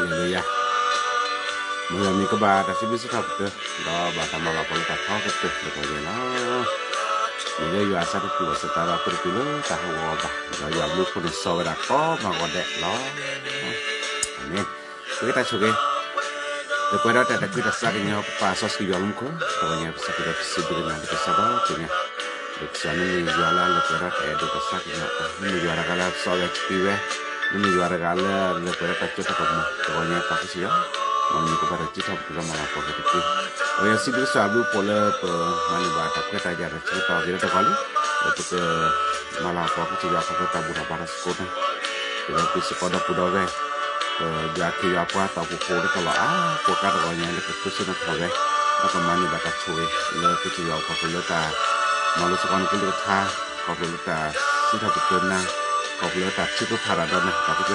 ဟ့ၣ်လယၤ, မ်ယွၤမံၤကဘၣ်တၢ်စံးဘျုးစံးထီၣ်ပတြၢၤ, ဒီးဘၣ်တၢ်မၤလၤကပီၤလၢတၢ်ထီကတၢၢ်လၢပဂီၢ်န့ၣ်လီၤ. မ့ၢ်လၢယွၤအသးတတူၢ်အီၤစ့ၢ်ကီးဒီးပတတုၤလၢတၢ်ဟးဂီၤအဘၣ်, ဒီးယွၤဘျုးဖှိၣ်န့ၢ်စီၤဝဲဒၣ်ကိးမၤဂီၤဒဲးလီၤ. အၤမ့ၣ်. ပကတၢ်ဆိၣ်ဂ့ၤ, လၢပှဲၤဒီးတၢ်တၢ်ခုၣ်တၢ်စးကညီၤ ပပၢ်စီဆှံယွၤလၢမူခိၣ်, တဂီၤညါပစံးဘျုးဒီးပစံးဘျုးကနၤလၢကစၢ်ဒီးပညါ ဒီးကစၢ်နမ့ၢ်ယွၤလၢလၢပှဲၤဒီးတၢ်အဲၣ်ဒိးတၢ်စးကညီၤ, နမ့ၢ်ယွၤတဂၤလၢစီဝဲဆှံဝဲ, နမ့ၢ်ယွၤတဂၤလၢလၢပှဲၤဒီးတၢ်စိတၢ်ကမီၤ, တဂီၤညါပၢ်ကစၢ်ယွၤ, မ်နကဘၣ်တၢ်စံးထီၣ်ပတြၢၤဒီးမၤလၤကပီၤက့ၤတက့ၢ်. ဒီးယွၤစံးဘျုးကစၢ်အဘျုးဖှိၣ်လၢပမၤန့ၢ်ဘၣ်တၢ်ခွဲးတၢ်ယာ်တၢ်ဆၢကတီၢ်အဂ့ၤလၢတဂီၤလံ, ဒီးပကမၤလၤကပီၤကစၢ်ယွၤခီဖျိတၢ်ဘူၣ်တၢ်ဘါတၢ်စူးကိၣ်န့ၣ်, ဒီးပစ့ၢ်ကီးဒီပုၢ်ဒီဝဲၢ် ယွၤခ့ယွၤပှၤတီၢ်ပူၤဖိလၢတလီၤအါကိးကါတဂီၤညါလၢပသူဆူနထီၣ်ဝဲ, ဒီးကမၤန့ၢ်ဘၣ်တၢ်ဆိၣ်ဂ့ၤလၢကစၢ်ယွၤခီဖျိလၢတၢ်မၤလိစ့ၢ်ကီးနကလုၢ်ကထါ, ခီဖျိလၢတၢ်စံးထီၣ်ပတြၢၤနၤ, ခီဖျိလၢတၢ်ထုကဖၣ်တၢ်ဒီးနၤ, ဒီးကစၢ်ယွၤတဂီၤညါ ပဃ့လၢ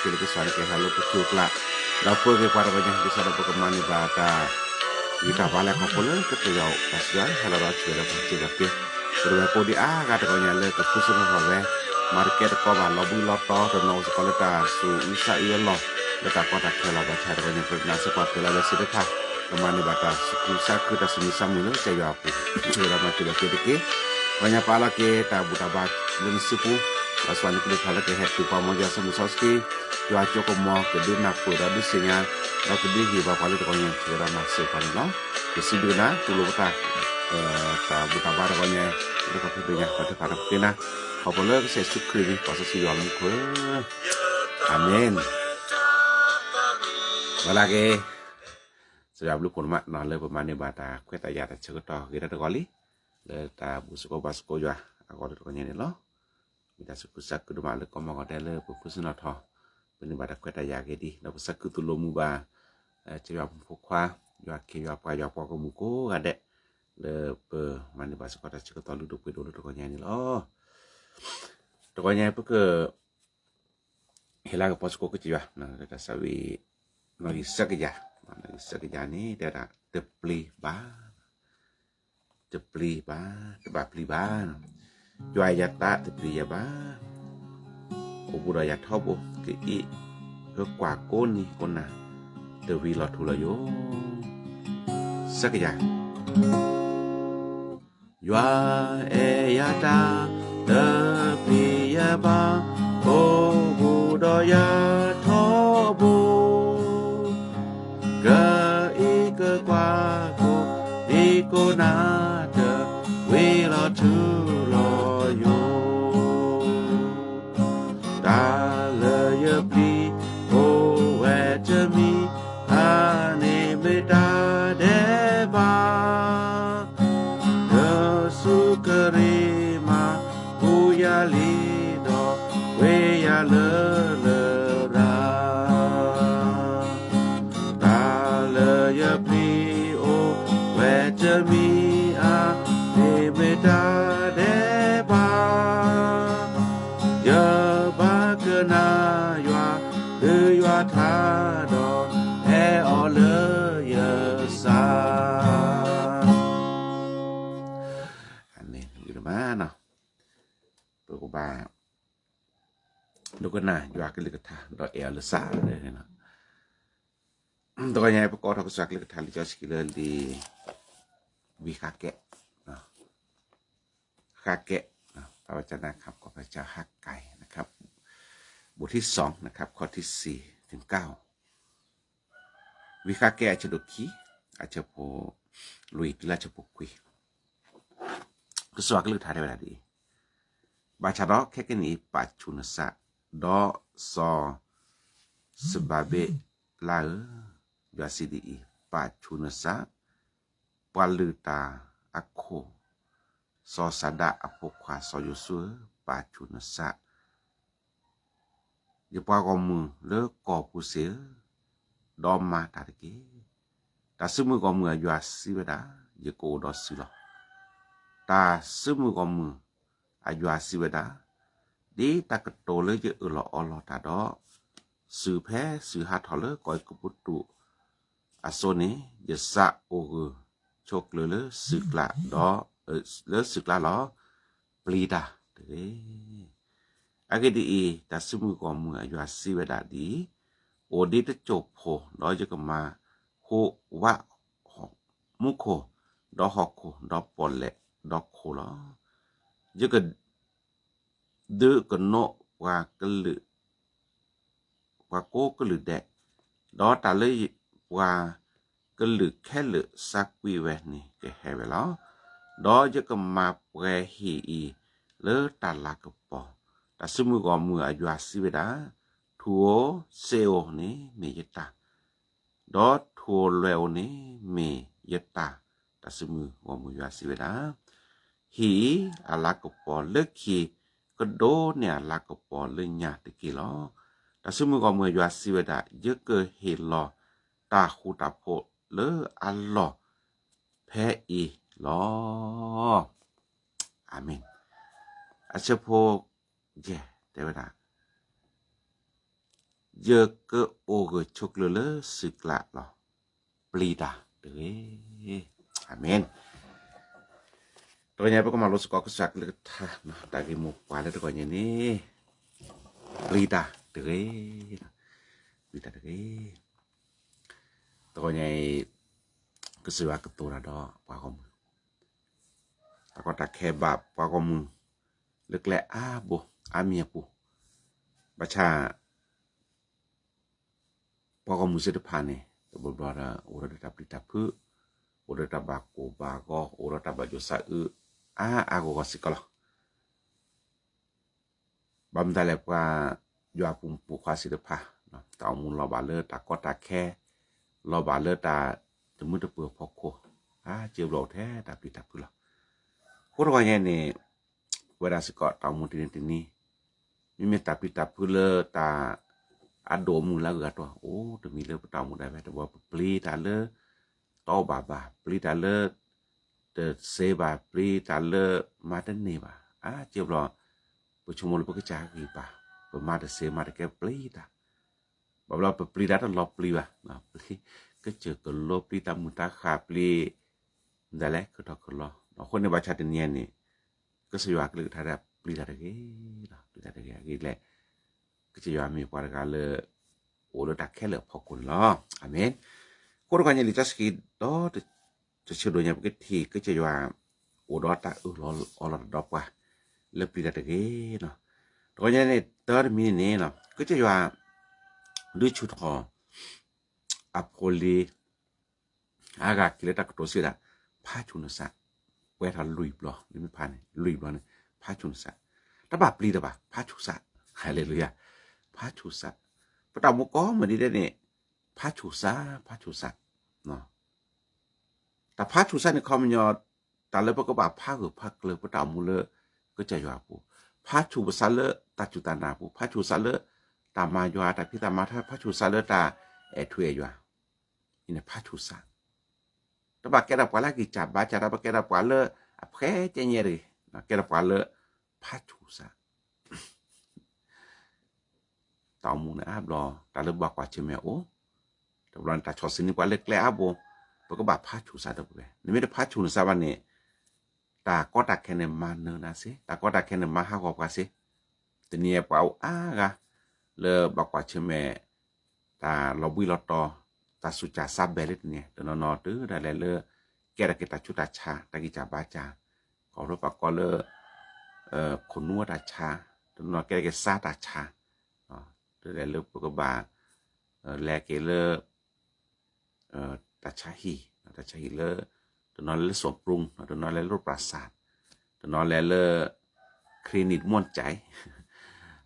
ကစၢ်နကဟဲလၢပထံပကျါ, ဒီးပှဲၤက့ၤပှၤတဂီၤညါ ဒ်သိးဒီးပကမၤန့ၢ်ဘၣ်တၢ်ဂံၢ်တၢ်ဘါလၢခီဖျိလၢကစၢ်ယွၤအအိၣ် တၢ်စံးယွၤဟဲလီၤဒီးဆိၣ်ဂ့ၤဒီးပှၤစ့ၢ်ကီးက့ၤ, ပဝဲကိးဒံးအါဂၤတဂီၤညါလၢကသူဆူနထီၣ်ဝဲ မၤတကဲတကိးဘၣ်လီၤဘှံးလီၤတီၤ တနီၤအိၣ်စ့ၢ်ကီးလၢတၢ်သူၣ်အုးသးအုးအလီၢ်, လၢတၢ်ကီတၢ်ခဲလီၤ ဘၣ်ဆၣ်တဂီၤညါ ပနာ်စ့ၢ်ကီးပှၤလၢအဝဲသ့ၣ်တဖၣ် ကမၤန့ၢ်ဘၣ်တၢ်သူၣ်ခုသးခု တၢ်သူၣ်မံသးမုာ်လၢကစၢ်ယွၤအပူၤ, ဆိၣ်ဂ့ၤဒီးမၤစၢၤဘၣ်က့ၤတက့ၢ်. တဂီၤညါပာ်လီၤက့ၤတၢ်ဘူၣ်တၢ်ဘါလၢနစုပူၤ, ဒီးစံးဘျုးနကလုၢ်ကထါလၢကဟဲတုၤပှၤ မ်ယွၤဆၢမုၢ်စီဆှံ, ယွၤကၠိကမီၤ ကဒုးနၢ်ပၢၢ်ဒီးဒုးသ့ၣ်ညါ, ဒီးကဒုးဟ့ၣ်ဘၣ်ပှၤလၢတဂီၤညါ ဆိၣ်ဂ့ၤဒီးမၤစၢၤပှၤန့ၣ်လီၤ. ပစံးဘျုးကနၤ တူၢ်လိာ်ပတၢ် တၢ်ဘူၣ်တၢ်ဘါတဂီၤညါ လၢခီဖျိပညါ ပှၤတဖၣ်ဒီးပဃ့နၤ, ခီဖျိလၢကစၢ်ယ့ၣ်ၡူးခရံာ်အမံၤ ပၢ်စီဆှံယွၤလၢမူခိၣ်ဧၢ, အၤမ့ၣ်. ဝံၤလၢက့ၤ စံးဘျုးဘျုးဖှိၣ်မးနီၤ လၢပမၤန့ၢ်ဘၣ်တၢ်ခွဲးတၢ်ယာ်တၢ်ဆၢကတီၢ်ဂ့ၤဒီးတဂီၤလံ, လၢတၢ်ဘူၣ်စ့ၢ်ကီးဘါစ့ၢ်ကီးယွၤအဂီၢ်လၢတဂီၤညါန့ၣ်လီၤ. မ့ၢ်တၢ်သူၣ်ခုသးခုဒိၣ်မးလၢကီၢ်မီၢ်ကီၢ်ဒဲးလၢပဖုစူနထီၣ်, ပန့ၢ်ဘၣ်တၢ်ခွဲးတၢ်ယာ်ဂ့ၤဒ် ဒီးပသးခုသိၣ်လိမုာ်ဘၣ် ကစၢ်ယွၤဖိခွါ, ယွၤခ့ယွၤပှၤ ယွၤပှၤဂီၢ်မုၢ်ကိးဂၤဒဲး, လၢပမၤန့ၢ်ဘၣ်စ့ၢ်ကီးတၢ်ဆၢကတီၢ်လုၢ်ဒိၣ်ပှ့ၤဒိၣ်လၢတဂီၤညါန့ၣ်လီၤ. တဂီၤညါပက ဟ့ၣ်လၤကပီၤစ့ၢ်ကီးကစၢ်ယွၤ လၢတၢ်ဆၢဝံၤ နီၣ်ဂံၢ်ဆၢကယၤ, နီၣ်ဂံၢ်ဆၢကယၤန့ၣ် တဲဝဲဒၣ် တပျံၤဘၣ်, တပျံၤဘၣ်, တဘၣ်ပျံၤဘၣ်, ယွၤယသးတပျံၤယၤဘၣ်, အိၣ်ဘူးဒီးယၤထီဘိ ကအံး ကကွၢ်ကိးနံၤကိးနၤ တဝံၤလီၤထူလီၤယိာ်, ဆၢကယၤ ယွၤအဲၣ်ယၤတၢ် တပျံၤယၤဘၣ်, အိၣ်ဘူးဒီးယၤထီဘိ, ကအံးကကွၢ်ကိး နံၤကိးနၤ တဝံၤလီၤထူလီၤယိာ်, တၢ်လၢယပျံၤ အိၣ်ဝဲတမံၤ အါန့ၢ်မ့ၢ်တၢ်ဒဲးဘး, နစူၢ်ကရ့ၣ်မၤဘူၣ်ယၤလံဒီး ဝ့ၢ်ယၤလၢလရာ်, တၢ်လၢယပျံၤ အိၣ်ဝဲတမံၤ အါန့ၢ်မ့ၢ်တၢ်ဒဲးဘး, ယဘၣ်ကနၣ်ယွၤ ဒုးယွၤထါဒီး အဲၣ်အီၤလၢယသး, အၤမ့ၣ်, ပကဘၣ် ဒိကနၣ်ယွၤကလုၢ်ကထါ ဒီးအဲၣ်အီၤလၢသး, တဂီၤညါပကိးထီၣ်ကစၢ်ကလုၢ်ကထါလံာ်စီဆှံလၢလံာ် ဝံဃးကဲ, ဃးကဲ, ภาษาไทยนะครับ ก็พระเจ้าฮักไก่นะครับ บทที่สองนะครับ ข้อที่สี่ถึงเก้า ဝံဃးကဲအဆၢဒိၣ်ခံ, အဆၢဖိ လွံၢ်တုၤလၢအဆၢဖိခွံ, ကစၢ်ယွၤကလုၢ်ကထါတဲဝဲဒၣ်ဒ်အံၤ, ဘၣ်ဆၣ်ဒီးခဲကနံၣ်အံၤ ပာ်ဆူၣ်နသး, ဒီးစီၤစဘၤဘ့းလးဧၢ, ယွၤစံးဒ်အံၤ, ပာ်ဆူၣ်နသး, ပှၤလုၢ်တၢ်အခိၣ်, စီၤစၤဒးအဖိခွါစီၤယိၤၡူဧၢ, ပာ်ဆူၣ်နသး ယပှၤဂီၢ်မုၢ်လၢကီၢ်ပူၤစ့ၢ်ဧၢ, ဒီးမၤတၢ်တက့ၢ်. တၢ်စုမုၢ်ဂီၢ်မုၢ်အယွၤစံးဝဲဒၣ်, ယကအိၣ်ဒီးသုလီၤ. တၢ်စုမုၢ်ဂီၢ်မုၢ်အယွၤစံးဝဲဒၣ်, ဒ်တၢ်ကတိၤလၢယအၢၣ်လီၤအီလီၤတၢ်ဒီး, သုးဖဲသုးဟးထီၣ်လၢကီၢ်အဲၤကူပတူး အစိၤန့ၣ် ယသးအိၣ်ဂၢၢ်ဆိးကျၢၤလၢသုးကျါဒီး, လၢသုးကျါလီၤ. ပျံၤတၢ်တဂ့ၤ. အဂ့ၢ်ဒ်အံၤ, တၢ်စုမုၢ်ဂီၢ်မုၢ်အယွၤစံးဝဲဒၣ်ဒ်အံၤ, အိၣ်ဒ်တစိၢ်ဖိ, ဒီးယကမၤဟူးဝးမူခိၣ်, ဒီးဟီၣ်ခိၣ်, ဒီးပီၣ်လဲၣ်, ဒီးခိၣ်လီၤ. ယက ဒုးကနိးပှၤကလုာ်, ပှၤကိးကလုာ်ဒဲး, ဒီးတၢ်လၢပှၤကလုာ်ခဲလၢာ်သးကွံဝဲန့ၣ်ကဟဲဝဲလီၤ. ဒီးယကမၤပှဲၤဟံၣ်အံၤလၢတၢ်လၤကပီၤ, တၢ်စုမုၢ်ဂီၢ်မုၢ်အယွၤစံးဝဲဒၣ်, ထူဧိၤ, စ့ဧိၤန့ၣ်မ့ၢ်ယတၢ် ဒီးထူဧိၤလွဲၢ်ဧိၤန့ၣ်မ့ၢ်ယတၢ်, တၢ်စုမုၢ်ဂီၢ်မုၢ်ယွၤစံးဝဲဒၣ်. ဟံၣ်အလၤကပီၤလၢခံကဒိးန့ၢ်အလၤကပီၤလၢညါတက့ၢ်လီၤ. တၢ်စုမုၢ်ဂီၢ်မုၢ်ယွၤစံးဝဲဒၣ်, ယကဟ့ၣ်လီၤတၢ်ဃူတၢ်ဖိးလၢအလီၢ်ဖဲအံၤလီၤ. အၤမ့ၣ်. အဆၢဖိယဲၢ်တဲဝဲဒၣ်, ယကအိၣ်ဂၢၢ်ဆိးကျၢၤလၢစုကျါလီၤ. ပျံၤတၢ်တဂ့ၤ. အၤမ့ၣ်. တဂီၤညါပကမၤလိစ့ၢ်ကီးကစၢ်ကလုၢ်ကထါ, တၢ်ဂ့ၢ်မိၢ်ပှၢ်လၢတဂီၤညါန့ၣ်, ပျံၤတၢ်တဂ့ၤ, ပျံၤတၢ်တဂ့ၤ. တဂီၤညါအံၤ, ကစၢ်ယွၤကတိၤတၢ်ဒီးပှၤဂီၢ်မုၢ်, တၢ်ကီတၢ်ခဲဘၣ်ပှၤဂီၢ်မုၢ် လၢကျဲအါဘိအါမံၤအပူၤ, ဘၣ်ဆၣ် ပှၤဂီၢ်မုၢ်သ့ၣ်တဖၣ်န့ၣ် တဘျီဘျီဒီး အိၣ်ဒီးတၢ်ပျံၤတၢ်ဖုး, အိၣ်ဒီးတၢ်ဘၣ်ကိၢ်ဘၣ်ဂီၤ, အိၣ်ဒီးတၢ်ဘၣ်ယိၣ်စးအုး, အါအါဂီၢ်ဂီၢ်စ့ၢ်ကီးလီၤ. ဘၣ်မတၤလဲၣ် ပှၤယွၤအပူၤဖိခွါသ့ၣ်တဖၣ်, တၢ်အိၣ်မူလီၤဘၣ်လၢတၢ်ကီတၢ်ခဲ, လီၤဘၣ်လၢတၢ်တမုာ်တပၢၤအဖီခိၣ်, အါကၢဘျီအိၣ်ထဲတၢ်ပျံၤတၢ်ဖုးလီၤ. အဃိတဂီၤညါန့ၣ်, ပဝဲဒၣ်စ့ၢ်ကီးတၢ်အိၣ်မူတနံၤတနံၤ, မ့မ့ၢ်တၢ်ပျံၤတၢ်ဖုးလၢတၢ်အဒိၣ်အမုၢ်လၢအဂၤတအိၣ်, အိၣ်တမံၤလၢပတၢ်အိၣ်မူဒၣ်ဝဲ, တဘျီပပျံၤတၢ်လၢ တအီၣ်ဘၣ်ဘၣ်, ပျံၤတၢ်လၢ တစ့ဘၣ်, ပျံၤတၢ်လၢမၤတန့ၢ်ဘၣ်, အါကၢဘျီ ပဆိကမိၣ်လၢပကစၢ်ဂံၢ်ဘါ, ပမၤတစ့မၤတကဲပျံၤတၢ်, ဘၣ်ဘျီပပျံၤတၢ်တလီၤပျံၤဘၣ်, ပျံၤကစၢၢ်ကလိပျံၤတၢ်မုၢ်တၢ်ဃၢ်ပျံၤ, မတၤလဲၣ် ကထီၣ်ကလီ, အဃိန့ၣ်ဘၣ်ဆၣ်တနံၤအံၤန့ၣ်, ကစၢ်ယွၤအကလုၢ်ကထါဒၣ်ပျံၤတၢ်တဂ့ၤ, ပျံၤတၢ်တဂ့ၤအဂ့ၢ်လဲၣ်, ကစၢ်ယွၤမ့ၢ်ပှၤတဂၤလၢ အိၣ်လၢတၢ်ခဲလၢာ်အဖီခိၣ်န့ၣ်လီၤ. အၤမ့ၣ်. အဃိတဂီၤညါလံာ်စီဆှံဒီး တဆၢဒိၣ်ညါ ပကထံၣ်ကစၢ်ယွၤ အိၣ်ဒီးတၢ်အၢၣ်လီၤအီလီၤတၢ်ဒီးပှၤ လၢပျံၤတၢ်တဂ့ၤလီၤ. တဂီၤညါန့ၣ် တၢ်တမံၤန့ၣ်လီၤ ကစၢ်ယွၤ ဒုးဆူၣ်ထီၣ် အဖိလံၤ အါဂၤက့ၤလၢတၢ်ကတိၤစံးဝဲဒၣ် ဖးဆူၣ်နသး, ပှဲၤထီၣ်လွံၢ်ဘျီ, လၢမ့ၢ်ဖးန့ၣ် လွံၢ်ဘျီန့ၣ် ဖးဆူၣ်နသး, တဘၣ်ပျံၤတၢ်ဘၣ်, ဖးဆူၣ်သး, ဟါလ့လူယၤ, ဖးဆူၣ်သး, ပတၢ်အိၣ်မူကိးမုၢ်နံၤဒဲးန့ၣ် ဖးဆူၣ်သး, ဖးဆူၣ်သး တၢ်ဖးဆူၣ်သးန့ၣ် ခီပညီ တၢ်လၢပကဘၣ်ဖးဂၢၢ်ဖးကျၢၤ ပတၢ်အိၣ်မူလၢ ကစၢ်ယွၤအပူၤ, ဖးဆူၣ်ပသးလၢတၢ်စူၢ်တၢ်နာ်အပူၤ, ဖးဆူၣ်သးလၢ တၢ်မၤယွၤ တၢ်ဖံးတၢ်မၤ, ဖးဆူၣ်သးလၢတၢ်အဲၣ်ထူအဲၣ်ယွၤ, အံၤန့ၣ်ဖးဆူၣ်သး, တဘၣ်ကဲထီၣ်ပှၤလၢအဂံၢ်စၢ်ဘါစၢ်, တဘၣ်ကဲထီၣ်ပှၤလၢအဖှဲကဲညဲတဂ့ၤ, ကဲထီၣ်ပှၤလၢ ဖးဆူၣ်သး တၢ်အိၣ်မူန့ၣ်အါဘျီ တၢ်လၢဘၣ်ကွၢ်ဆၢၣ်မဲာ်အိၣ်, တဘျီန့ၣ် တၢ်ဆီၣ်ဆံးန့ၢ်ပှၤလၢကျဲအါဘိ, ပကဘၣ်ဖးဆူၣ်သးဒီးပဝဲ, နမ့ၢ်တဖးဆူၣ်နသးဘၣ်န့ၣ်, တၢ်ကီတၢ်ခဲန့ၣ်မၤနၢၤနၤစ့, တၢ်ကီတၢ်ခဲန့ၣ်မၤဟးဂီၤပှၤစ့, တနံၤအံၤပှၤအိၣ်အါဂၤ လၢဘၣ်ကွၢ်ဆၢၣ်မဲာ် တၢ်လီၤဘှံးလီၤတီၤ, တၢ်ဆူးစၢ်စါဘဲၣ်လၢတနံၤအံၤ, တနီၤနီၤတုၤဒၣ်လဲာ်လၢ ကဲထီၣ်က့ၤတၢ်ဆူးတၢ်ဆါ, တၢ်ဂံၢ်စၢ်ဘါစၢ်, ခီဖျိပှၤကိးလၢ ခိၣ်နူာ်တၢ်ဆါ, တနီၤနီၤကဲထီၣ်က့ၤစါတၢ်ဆါ, တုၤဒၣ်လဲာ်လၢပကဘၣ် လဲၤက့ၤလၢ တၢ်ဆါဟံၣ်, တၢ်ဆါဟံၣ်လၢ တနီၤလဲၤလၢစီၤပရူ, တနီၤလဲၤလၢပြၢ်စၢ်, တနီၤလဲၤလၢ ခရံာ်နံၣ်မီၢ်ကၠဲး,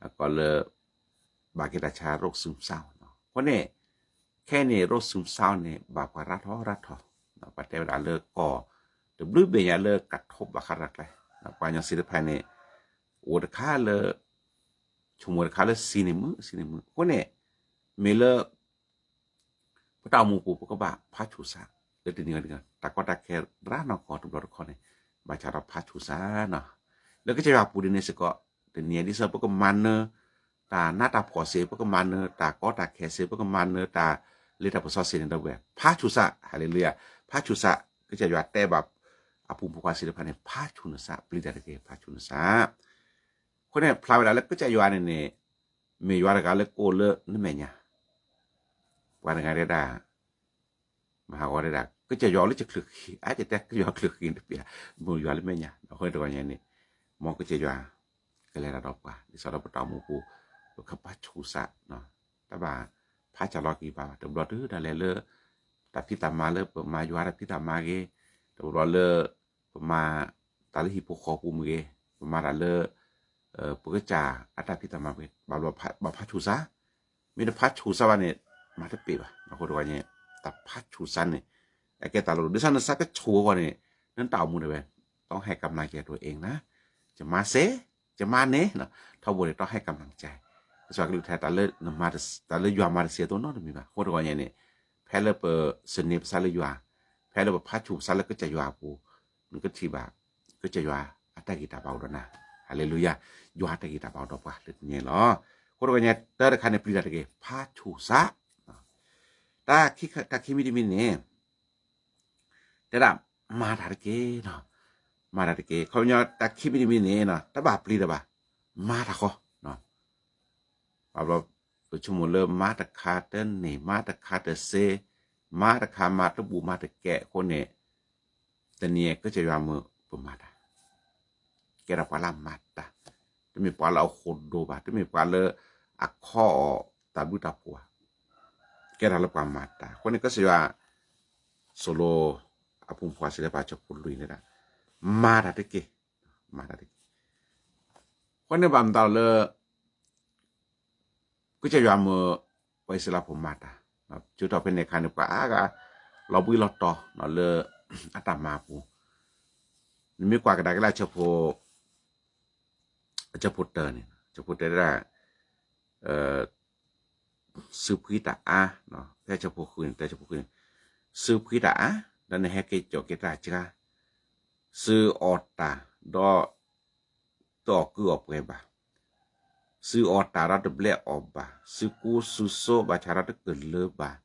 အကိးလၢ ဘၣ်က့ၤတၢ်ဆါရိၣ်စုမဆါ, အဃိန့ၣ် ခဲအံၤန့ၣ် ရိၣ်စုမဆါန့ၣ် ဘၣ်ပှၤရၤထီၣ်ရၤထီၣ်, ပှၤတဲဝဲဒၣ်လၢကီၢ် တဘျုးဘ့ၣ်ညါလၢကထိးဘၣ်ဃးတၢ်ကျဲ, ပှၤကညီသ့ၣ်တဖၣ်န့ၣ် အိၣ်တခါလၢ ဆိကမိၣ်တခါလၢစံးန့ၢ်မုာ် စံးန့ၢ်မုာ်, အဃိန့ၣ် မ့ၢ်လၢ ပတၢ်အိၣ်မူပူၤ ပကဘၣ်ဖးဆူၣ်သး, လၢတနံၤဂီၤတနံၤဂီၤ တၢ်ကီတၢ်ခဲရၤနီၢ်ကီၢ်တဘျီတခီန့ၣ် ဘၣ်ဆၣ်ဒီးဖးဆူၣ်သးနီၤ, လၢကစၢ်ယွၤအပူၤဒ်န့ၣ်စ့ၢ်ကီး, တနံၤအံၤဒ်သိးပကမၤနၢၤ တၢ်နးတၢ်ဖှီၣ်စ့ၢ်, ပကမၤနၢၤတၢ်ကီတၢ်ခဲစ့ၢ်, ပကမၤနၢၤတၢ်လ့တၢ်ပစီစ့ၢ်န့ၣ်ဒီးဝဲ ဖးဆူၣ်သး, ဟါလ့လူယၤ, ဖးဆူၣ်သး, ကစၢ်ယွၤတဲဘၣ် အပူၤဖိခွါသ့ၣ်တဖၣ်န့ၣ် ဖးဆူၣ်နသး, ပျံၤတၢ်တဂ့ၤ ဖးဆူၣ်နသး, အဃိန့ၣ် ဖျါဝဲဒၣ်လၢကစၢ်ယွၤန့ၣ်န့ၣ် မ့ၢ်ယွၤတဂၤလၢကအိၣ်လၢနမဲာ်ညါ, ပှၤတဂၤတဲဒၣ် မၤဟးဂီၤတဲဒၣ် ကစၢ်ယွၤအိၣ်လၢယချၢၣ်ဃံ, အါ ယတဲကစၢ်ယွၤချၢၣ်ဃံတပျၢ်, မ့ၢ်ယွၤလၢမဲာ်ညါ, အဃိန့ၣ်တဂီၤညါန့ၣ် မ်ကစၢ်ယွၤ ကလဲၤတၢ်ဒီးပှၤ ဒ်သိးဒီးပတၢ်အိၣ်မူပူၤ ပကဖးဆူၣ်စး, တဘၣ်ဖးစၢ်လီၤက့ၤဘၣ်, တဘျီတုၤဒၣ်လဲာ်လၢ တၢ်ဖံးတၢ်မၤလၢပမၤယွၤတၢ်ဖံးတၢ်မၤဂ့ၤ, တဘျီလၢ ပမၤတၢ်လၢဟံၣ်ဖိဃီဖိပူၤမ့ၢ်ဂ့ၤ, ပမၤတၢ်လၢ ပကစၢ်အတၢ်ဖံးတၢ်မၤမ့ၢ်ဂ့ၤ, ဘၣ်ဘျီဘၣ်ဖးဆူၣ်စး, မ့ၢ်တဖးဆူၣ်စးဘၣ်န့ၣ် မၤတပ့ၢ်ဘၣ်. အဃိတဂီၤညါ တၢ်ဖးဆူၣ်စးန့ၣ် အကဲတၢ်လီၢ် ဒ်သိးနစးကဆူၣ်အဂီၢ်န့ၣ် နတၢ်အိၣ်မူတဝဲ ต้องให้กำลังใจตัวเองนะ, ယမၤစ့, ယမၤန့ၣ်, ထီဘိန့ၣ် ต้องให้กำลังใจ, ကစၢ်ကလုၢ်ကထါ တၢ်လၢယွၤမၤတသ့အသိးနီတမံၤဘၣ်. အဃိတဂီၤညါန့ၣ် ဖဲလၢပသန့ၤပသးလၢယွၤ, ဖဲလၢပဖးဆူၣ်ပသးလၢကစၢ်ယွၤအပူၤ, နကထံၣ်ဘၣ် ကစၢ်ယွၤအတၢ်ဂံၢ်တၢ်ဘါအိၣ်ဒီးနၤ, ဟၤလ့လူယၤ, ယွၤအတၢ်ဂံၢ်တၢ်ဘါအိၣ်ဒီးပှၤလၢတနံၤလီၤ. အဃိတဂီၤညါ တၢ်တခါန့ၣ် ပျံၤတၢ်တက့ၢ်, ဖးဆူၣ်စး, တၢ်ခံမံၤတမံၤန့ၣ် တဲဒၣ် မၤတၢ်တက့ၢ်, မၤတၢ်တက့ၢ်. ခီပညီ တၢ်ခံမံၤတမံၤန့ၣ် တဘၣ်ပျံၤတၢ်ဘၣ်, မၤတၢ်ဃီ, ဘၣ်ဘျီ ပဆိကမိၣ်လၢမၤတခါတန့ၢ်, မၤတခါတစ့, မၤတခါမၤတဘူၣ်မၤတကဲးအဃိန့ၣ်, တနံၤကစၢ်ယွၤမၢပမၤတၢ် ကဲထီၣ်ပှၤလၢအမၤတၢ်, တမ့ၢ်ပှၤလၢအဃိၣ်ဒိၣ်ဘၣ်, တမ့ၢ်ပှၤလၢအခီၣ်အီၤတၢ်ဘျုးတၢ်ဖှိၣ်ဘၣ်, ကဲထီၣ်လၢပှၤမၤတၢ်. အဃိန့ၣ် ကစၢ်ယွၤ သိၣ်လိ အဖိမုၣ်ဖိခွါစံးလၢပှၤ ဆၢဖိလွံၢ်န့ၣ်ဒၣ်, မၤတၢ်တက့ၢ်, မၤတၢ်တက့ၢ်. အဃိန့ၣ်ဘၣ်မတၤလၢ ကစၢ်ယွၤမၢ ပှၤအံၣ်စရ့လးဖိမၤတၢ်, ကၠိထီၣ်ဖဲန့ၣ်အခါန့ၣ် ပှၤအါဂၤ လီၤဘှံးလီၤတီၤလၢ အတၢ်မၤအပူၤ, နမ့ၢ်ကွၢ်ကဒါက့ၤလၢ အဆၢဖိတၢန့ၣ်, အဆၢဖိတၢဒၣ် စုဖှံတၢ်အါ, ဖဲအဆၢဖိဃုန့ၣ်, တၢဆၢဖိဃုန့ၣ်, စုဖှံတၢ်အါ, ဒီးနဟဲက့ၤစိာ်က့ၤတၢ်စှၤ, စုအီၣ်တၢ်, ဒီး တအီၣ်ကုၢ်အီၣ်ပှဲၤဘၣ်, စုအီၣ်တၢ်ဒီးတဘျဲးအီၣ်ဘၣ်, စုကူစုစိဘၣ်ဆၣ်ဒီးတကလုာ်ဘၣ်,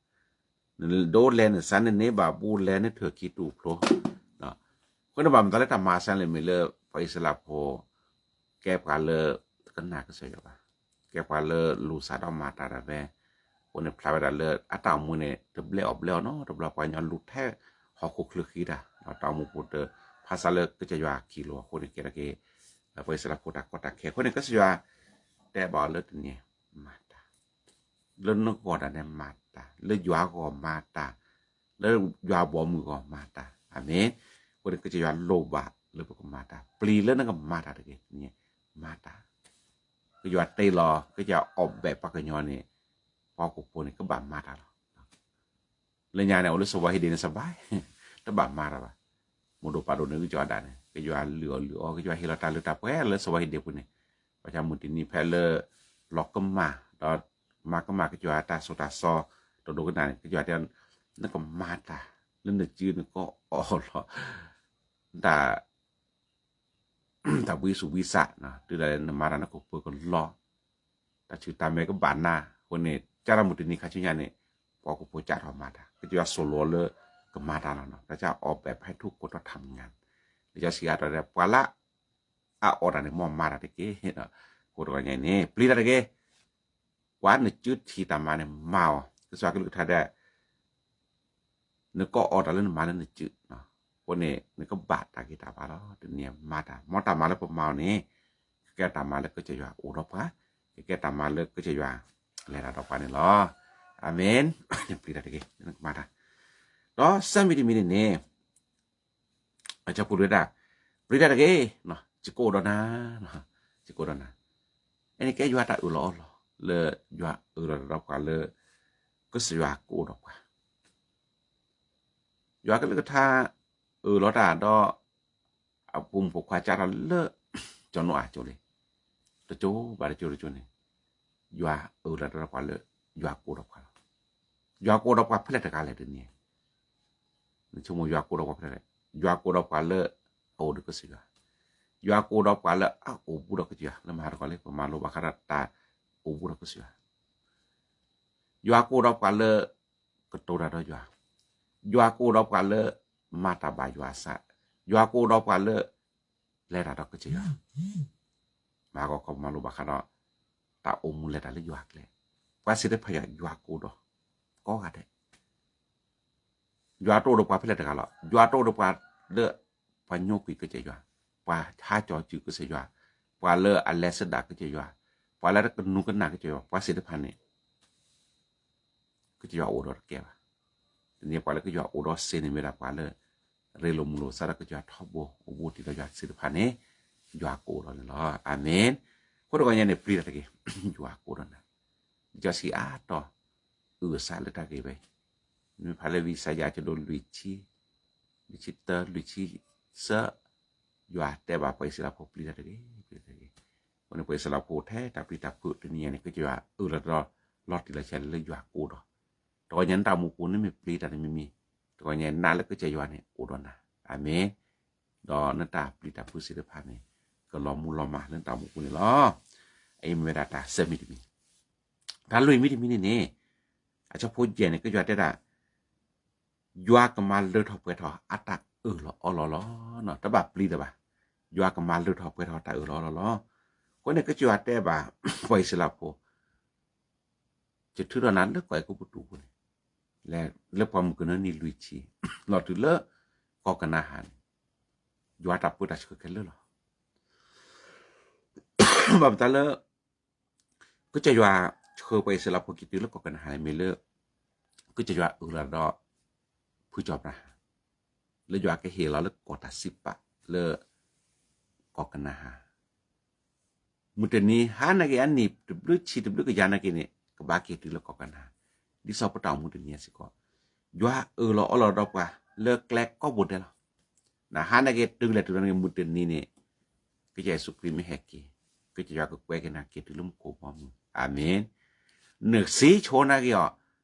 နဒိးလဲၤနစးနန့ၢ်ဘၣ်ဘူးလဲၤနထၢၣ်ခံတူာ်ဖျိ, အဃိန့ၣ်ဘၣ်မတၤလၢတၢ်မၤအဆၢန့ၣ်မ့ၢ်လၢ ပှၤအံၣ်စရ့လးဖိ ကဲပှၤလၢတကနၣ်ကစၢ်ယွၤဘၣ်, ကဲပှၤလၢလူၤစးဒီးမၤတၢ်ဒၣ်ဝဲ, အဃိန့ၣ်ဖျါဝဲဒၣ်လၢအတၢ်အိၣ်မူန့ၣ် တဘျဲးအီၣ်ဘျဲးအီနီတဘျီ ပှၤကညီလူၤထဲဟီၣ်ခိၣ်ချၢဃံတၢ်, တၢ်အိၣ်မူပူၤတဖးစးလၢကစၢ်ယွၤအခံလိၤအဃိန့ၣ် ကဲထီၣ်က့ၤ ပှၤအံၣ်စရ့လးဖိတၢ်ကီတၢ်ခဲ အဃိန့ၣ် ကစၢ်ယွၤ တဲဘၣ်အီၤလၢတနံၤ မၤတၢ်, လၢနဂီၢ်ဒၣ်နဲမၤတၢ်, လၢယွၤဂီၢ်မၤတၢ်, လၢယွၤဘီမုၢ်ဂီၢ်မၤတၢ်, အၤမ့ၣ်. အဃိန့ၣ် ကစၢ်ယွၤလိၣ်ဘၣ်လၢပကမၤတၢ်, ပျံၤလၢနကမၤတၢ်တဂ့ၤ, မၤတၢ်, ကစၢ်ယွၤတ့လီၤ ကစၢ်ယွၤအီၣ်ဘဲးပှၤကညီန့ၣ်, ပှၤဟီၣ်ခိၣ်ဖိန့ၣ် ကဘၣ်မၤတၢ်လီၤ. လၢညါန့ၣ် အိၣ်လၢစီၤဝါဟံၣ်ဒ့န့ၣ် စဘၣ်, တဘၣ်မၤတၢ်ဘၣ်, မိၢ်ဒိၣ်ပၢ်ဒိၣ်န့ၣ် ဂံၢ်ကီဒၣ်န့ၣ် ကစၢ်ယွၤလုၢ်အီၣ်လုၢ်အီ ကစၢ်ယွၤဟ့ၣ်လီၤတၢ်လၢတၢ်ပှဲၤလၢစီၤဝါဟံၣ်ဒ့ပူၤန့ၣ်, ဘၣ်ဆၣ်မုၢ်တနံၤဖဲလၢ လီၤကမၣ် ဒီးမၤကမၣ်ကစၢ်ယွၤတၢ်စိတၢ်ကစီ တဒိကနၣ်န့ၣ် ကစၢ်ယွၤတဲ နကမၤတၢ် လၢနစုနကအီၣ်လီၤ တၢ် တၢ်ဘှံးစူၣ်ဘှံးစး, တုၤဒၣ်လဲာ်နမၤတၢ်နကပၢၤကလီ, တၢ်ဆူၣ်တၢ်မဲာ်ကဘၣ်နၤ, အဃိန့ၣ် ကၢ်ထီၣ်မုၢ်တနံၤခါဆူညါန့ၣ်, ပှၤဟီၣ်ခိၣ်ဖိကၢ်ထီၣ်မၤတၢ်, ကစၢ်ယွၤသိၣ်လိလၢကမၤတၢ်လီၤနီၤ, ကစၢ်အီၣ်ဘဲးဖဲထူၣ်ကိးထီၣ်ထးမုၢ်ညါ, လံာ်စီဆှံအါထီၣ်တဲ ပှၤလၢအအီၣ်တၢ်န့ၣ် မ်မၤတၢ်တက့ၢ်, အဃိတဂီၤညါအံၤန့ၣ် ပျံၤတၢ်တဂ့ၤ, ကွၢ်နစုထံၣ်တၢ်မၤန့ၣ် မၤအီၤ, ကစၢ်ကလုၢ်ကထါဒၣ် နကအီၣ်တၢ်လၢနမၤလၢနစု, အဃိန့ၣ် နကဘၣ်တၢ်ဂံၢ်တၢ်ဘါလီၤ, တနံၤမၤတၢ်, မ်တၢ်မၤလၢပမၤအီၤန့ၣ်, ကကဲတၢ်မၤလၢကစၢ်ယွၤအိၣ်ဒီးပှၤ, ကကဲတၢ်မၤလၢကစၢ်ယွၤ လဲၤတၢ်ဒီးပှၤန့ၣ်လီၤ. အၤမ့ၣ်, ပျံၤတၢ်တဂ့ၤ, နကမၤတၢ်, ဒီးသၢမံၤတမံၤန့ၣ်န့ၣ် အဆၢဖိလွံၢ်ဒၣ်, ပျံၤတၢ်တဂ့ၤ, ယကအိၣ်ဒီးနၤ, ယကအိၣ်ဒီးနၤ, အန့ၣ်ကဲယွၤတၢ်အၢၣ်လီၤအီလီၤ, လၢယွၤအၢၣ်လီၤဒီးပှၤလၢ ကစၢ်ယွၤကအိၣ်ဒီးပှၤ, ယွၤကလုၢ်ကထါ အၢၣ်လီၤတၢ်ဒီး အဖိမုၣ်ဖိခွါကၢ်ထီၣ်လၢ စီၤနိအၤကၠိလံ, တကၠိဘၣ်တကၠိတကၠိန့ၣ်, ယွၤအၢၣ်လီၤဒီးပှၤလၢ ယွၤကအိၣ်ဒီးပှၤလီၤ. ယွၤကအိၣ်ဒီးပှၤဖဲလဲၣ်တဂၤလဲၣ်တနံၤ, နဆိကမိၣ်ယွၤကအိၣ်ဒီးပှၤဖဲလဲၣ်, ယွၤကအိၣ်ဒီးပှၤလၢအအိၣ်ဒီးကစၢ်ယွၤ, ယွၤကအိၣ်ဒီးပှၤလၢအအိၣ်ဘူးဒီးကစၢ်ယွၤ, လၢမၤဟးတကီၢ်လံ ပမၤလိဘၣ်ဃးဒီးတၢ်အိၣ်ဘူးဒီးကစၢ်ယွၤ, ယွၤကအိၣ်ဒီးပှၤလၢ ကတိၤတၢ်ဒီးယွၤ, ယွၤကအိၣ်ဒီးပှၤလၢ မၤတၢ်ဘၣ်ယွၤအသး, ယွၤကအိၣ်ဒီးပှၤလၢ လဲၤတၢ်ဒီးကစၢ်ယွၤ, မၤဟးဂီၤခီပမၤလိဘၣ်ဃးဒီး တၢ်အိၣ်မူလဲၤတၢ်လၢယွၤအကျဲ, ပှၤစံးတဖၣ်ယွၤ ယွၤကအိၣ်ဒီး ပှၤလၢအအိၣ်ဒီးယွၤကိးဂၤဒဲး ယွၤတအိၣ်ဒီးပှၤဖဲလဲၣ်တဂၤလီၤ. ယွၤတအိၣ်ဒီးပှၤလၢ ပှၤညိကွံာ်ကစၢ်ယွၤ, ပှၤဟးကၠီၤစုကစၢ်ယွၤ, ပှၤလၢအလဲၤစဒါကစၢ်ယွၤ, ပှၤလၢတကနူၤကနၣ်ကစၢ်ယွၤ, ပှၤသ့ၣ်တဖၣ်န့ၣ် ကစၢ်ယွၤအိၣ်ဒီးတကဲဘၣ်. တနံၤပှၤလၢကစၢ်ယွၤအိၣ်ဒီးစ့န့ၣ်မ့ၢ်ဒၣ်ပှၤလၢ ရ့လိာ်မုာ်လိာ်သးဒီးကစၢ်ယွၤထီဘိ အိၣ်ဘူးတံၢ်ဒီးယွၤသ့ၣ်တဖၣ်န့ၣ် ယွၤကအိၣ်ဒီးန့ၣ်လီၤ. အၤမ့ၣ်. အဃိတဂီၢ်ညါန့ၣ် ပျံၤတၢ်တဂ့ၤ, ယွၤကအိၣ်ဒီးနၤ, ယစံးအါတီၢ် အုၣ်အသးလၢတၢ်ဂ့ၢ်ဝဲအံၤ, မ့ၢ်ဖးလၢဝံယၡါယၤ အဆၢဒိၣ်လွံၢ်ဆံ, လွံၢ်ဆံတၢ လွံၢ်ဆံသၢ, ယွၤတဲဘၣ်ပှၤအံၣ်စရ့လးဖိ ပျံၤတၢ်တဂ့ၤ, ပျံၤတၢ်တဂ့ၤ. အဃိန့ၣ် ပှၤအံၣ်စရ့လးဖိထဲတၢ်ပျံၤတၢ်ဖုးတနံၤညါန့ၣ် ကစၢ်ယွၤအၢၣ်လီၤဒီး လီၤတံၢ်လီၤဆဲးလၢယွၤကအိၣ်ဒီး, တဂီၢ်ညါနတၢ်အိၣ်မူပူၤန့ၣ်မ့ၢ်ပျံၤတၢ်န့ၣ်မ့မ့ၢ်, တဂီၢ်ညါနာ်လၢကစၢ်ယွၤန့ၣ်အိၣ်ဒီးနၤ, အၤမ့ၣ်. ဒီးနတၢ်ပျံၤတၢ်ဖုးသ့ၣ်တဖၣ်န့ၣ် ကလီၤမူလီၤမၢ်လၢနတၢ်အိၣ်မူပူၤန့ၣ်လီၤ. အအံၤမ့ၢ်ဝဲဒၣ်တၢ်ဆၢမံၤတမံၤ, တၢ်လွံၢ်မံၤတမံၤန့ၣ်န့ၣ်, အဆၢဖိယဲၢ်န့ၣ် ကစၢ်ယွၤတဲဒၣ် ယွၤကမၤလၢထီၣ်ပှဲၤထီၣ်အတၢ်အၢၣ်လီၤအီလီၤလီၤ. တဘၣ်ပျံၤတၢ်ဘၣ်, ယွၤကမၤလၢထီၣ်ပှဲၤထီၣ်တၢ်အၢၣ်လီၤအီလီၤလီၤ. အဃိန့ၣ် ကစၢ်ယွၤတဲဘၣ် ပှၤအံၣ်စရ့လးဖိ ယထုးထီၣ်နၤလၢကီၢ်အဲၤကူပတူးပူၤန့ၣ်, လၢပှၢ်မုၢ်ကနၢနံၣ်လွံၢ်ဆံ, လီၤတုၤလၢကီၢ်ကနၤအၣ်န့ၣ်, ယွၤတၢ်ပၢတၢ်ဆှၢခဲလၢာ်လီၤ. ဘၣ်မတၤလၢ ကစၢ်ယွၤဆှၢပှၤအံၣ်စရ့လးဖိက့ၤတုၤလၢကီၢ်ကနၤအၣ်န့ၣ် မ့ၢ်လၢ ကစၢ်ယွၤအၢၣ်လီၤဒီး ဖုကၠီၤအၤဘြၤဟၣ် လၢယွၤကဟ့ၣ်လီၤလၢကီၢ်တၢ်စံးပာ်လၢ ကီၢ်ကနၤအၣ် မုၢ်တနံၤဟါနာ်က့ၤ အနံၣ်တဘျုးဆံးတဘျုးကယၤနာ်က့ၤန့ၣ် ကဘၣ်က့ၤတုၤလၢကီၢ်ကနၤအၣ်, ဒ်သိးပတၢ်အိၣ်မူတနံၤညါစ့ၢ်ကီး, ယွၤအၢၣ်လီၤအီလီၤဒီးပှၤလၢကျဲကိးဘိဒဲးလီၤ. နဟါနာ်က့ၤတုၤလဲၣ်တုၤလီၤနာ်က့ၤ မုၢ်တနံၤန့ၣ် ကစၢ်ယ့ၣ်ၡူးခရံာ်မ့ၢ်ဟဲက့ၤ, ကစၢ်ယွၤကကွဲက့ၤနၤက့ၤတုၤလၢမူခိၣ်ဘီမုၢ်, အၤမ့ၣ်. နစံးဆိနာ်က့ၤအီၤ,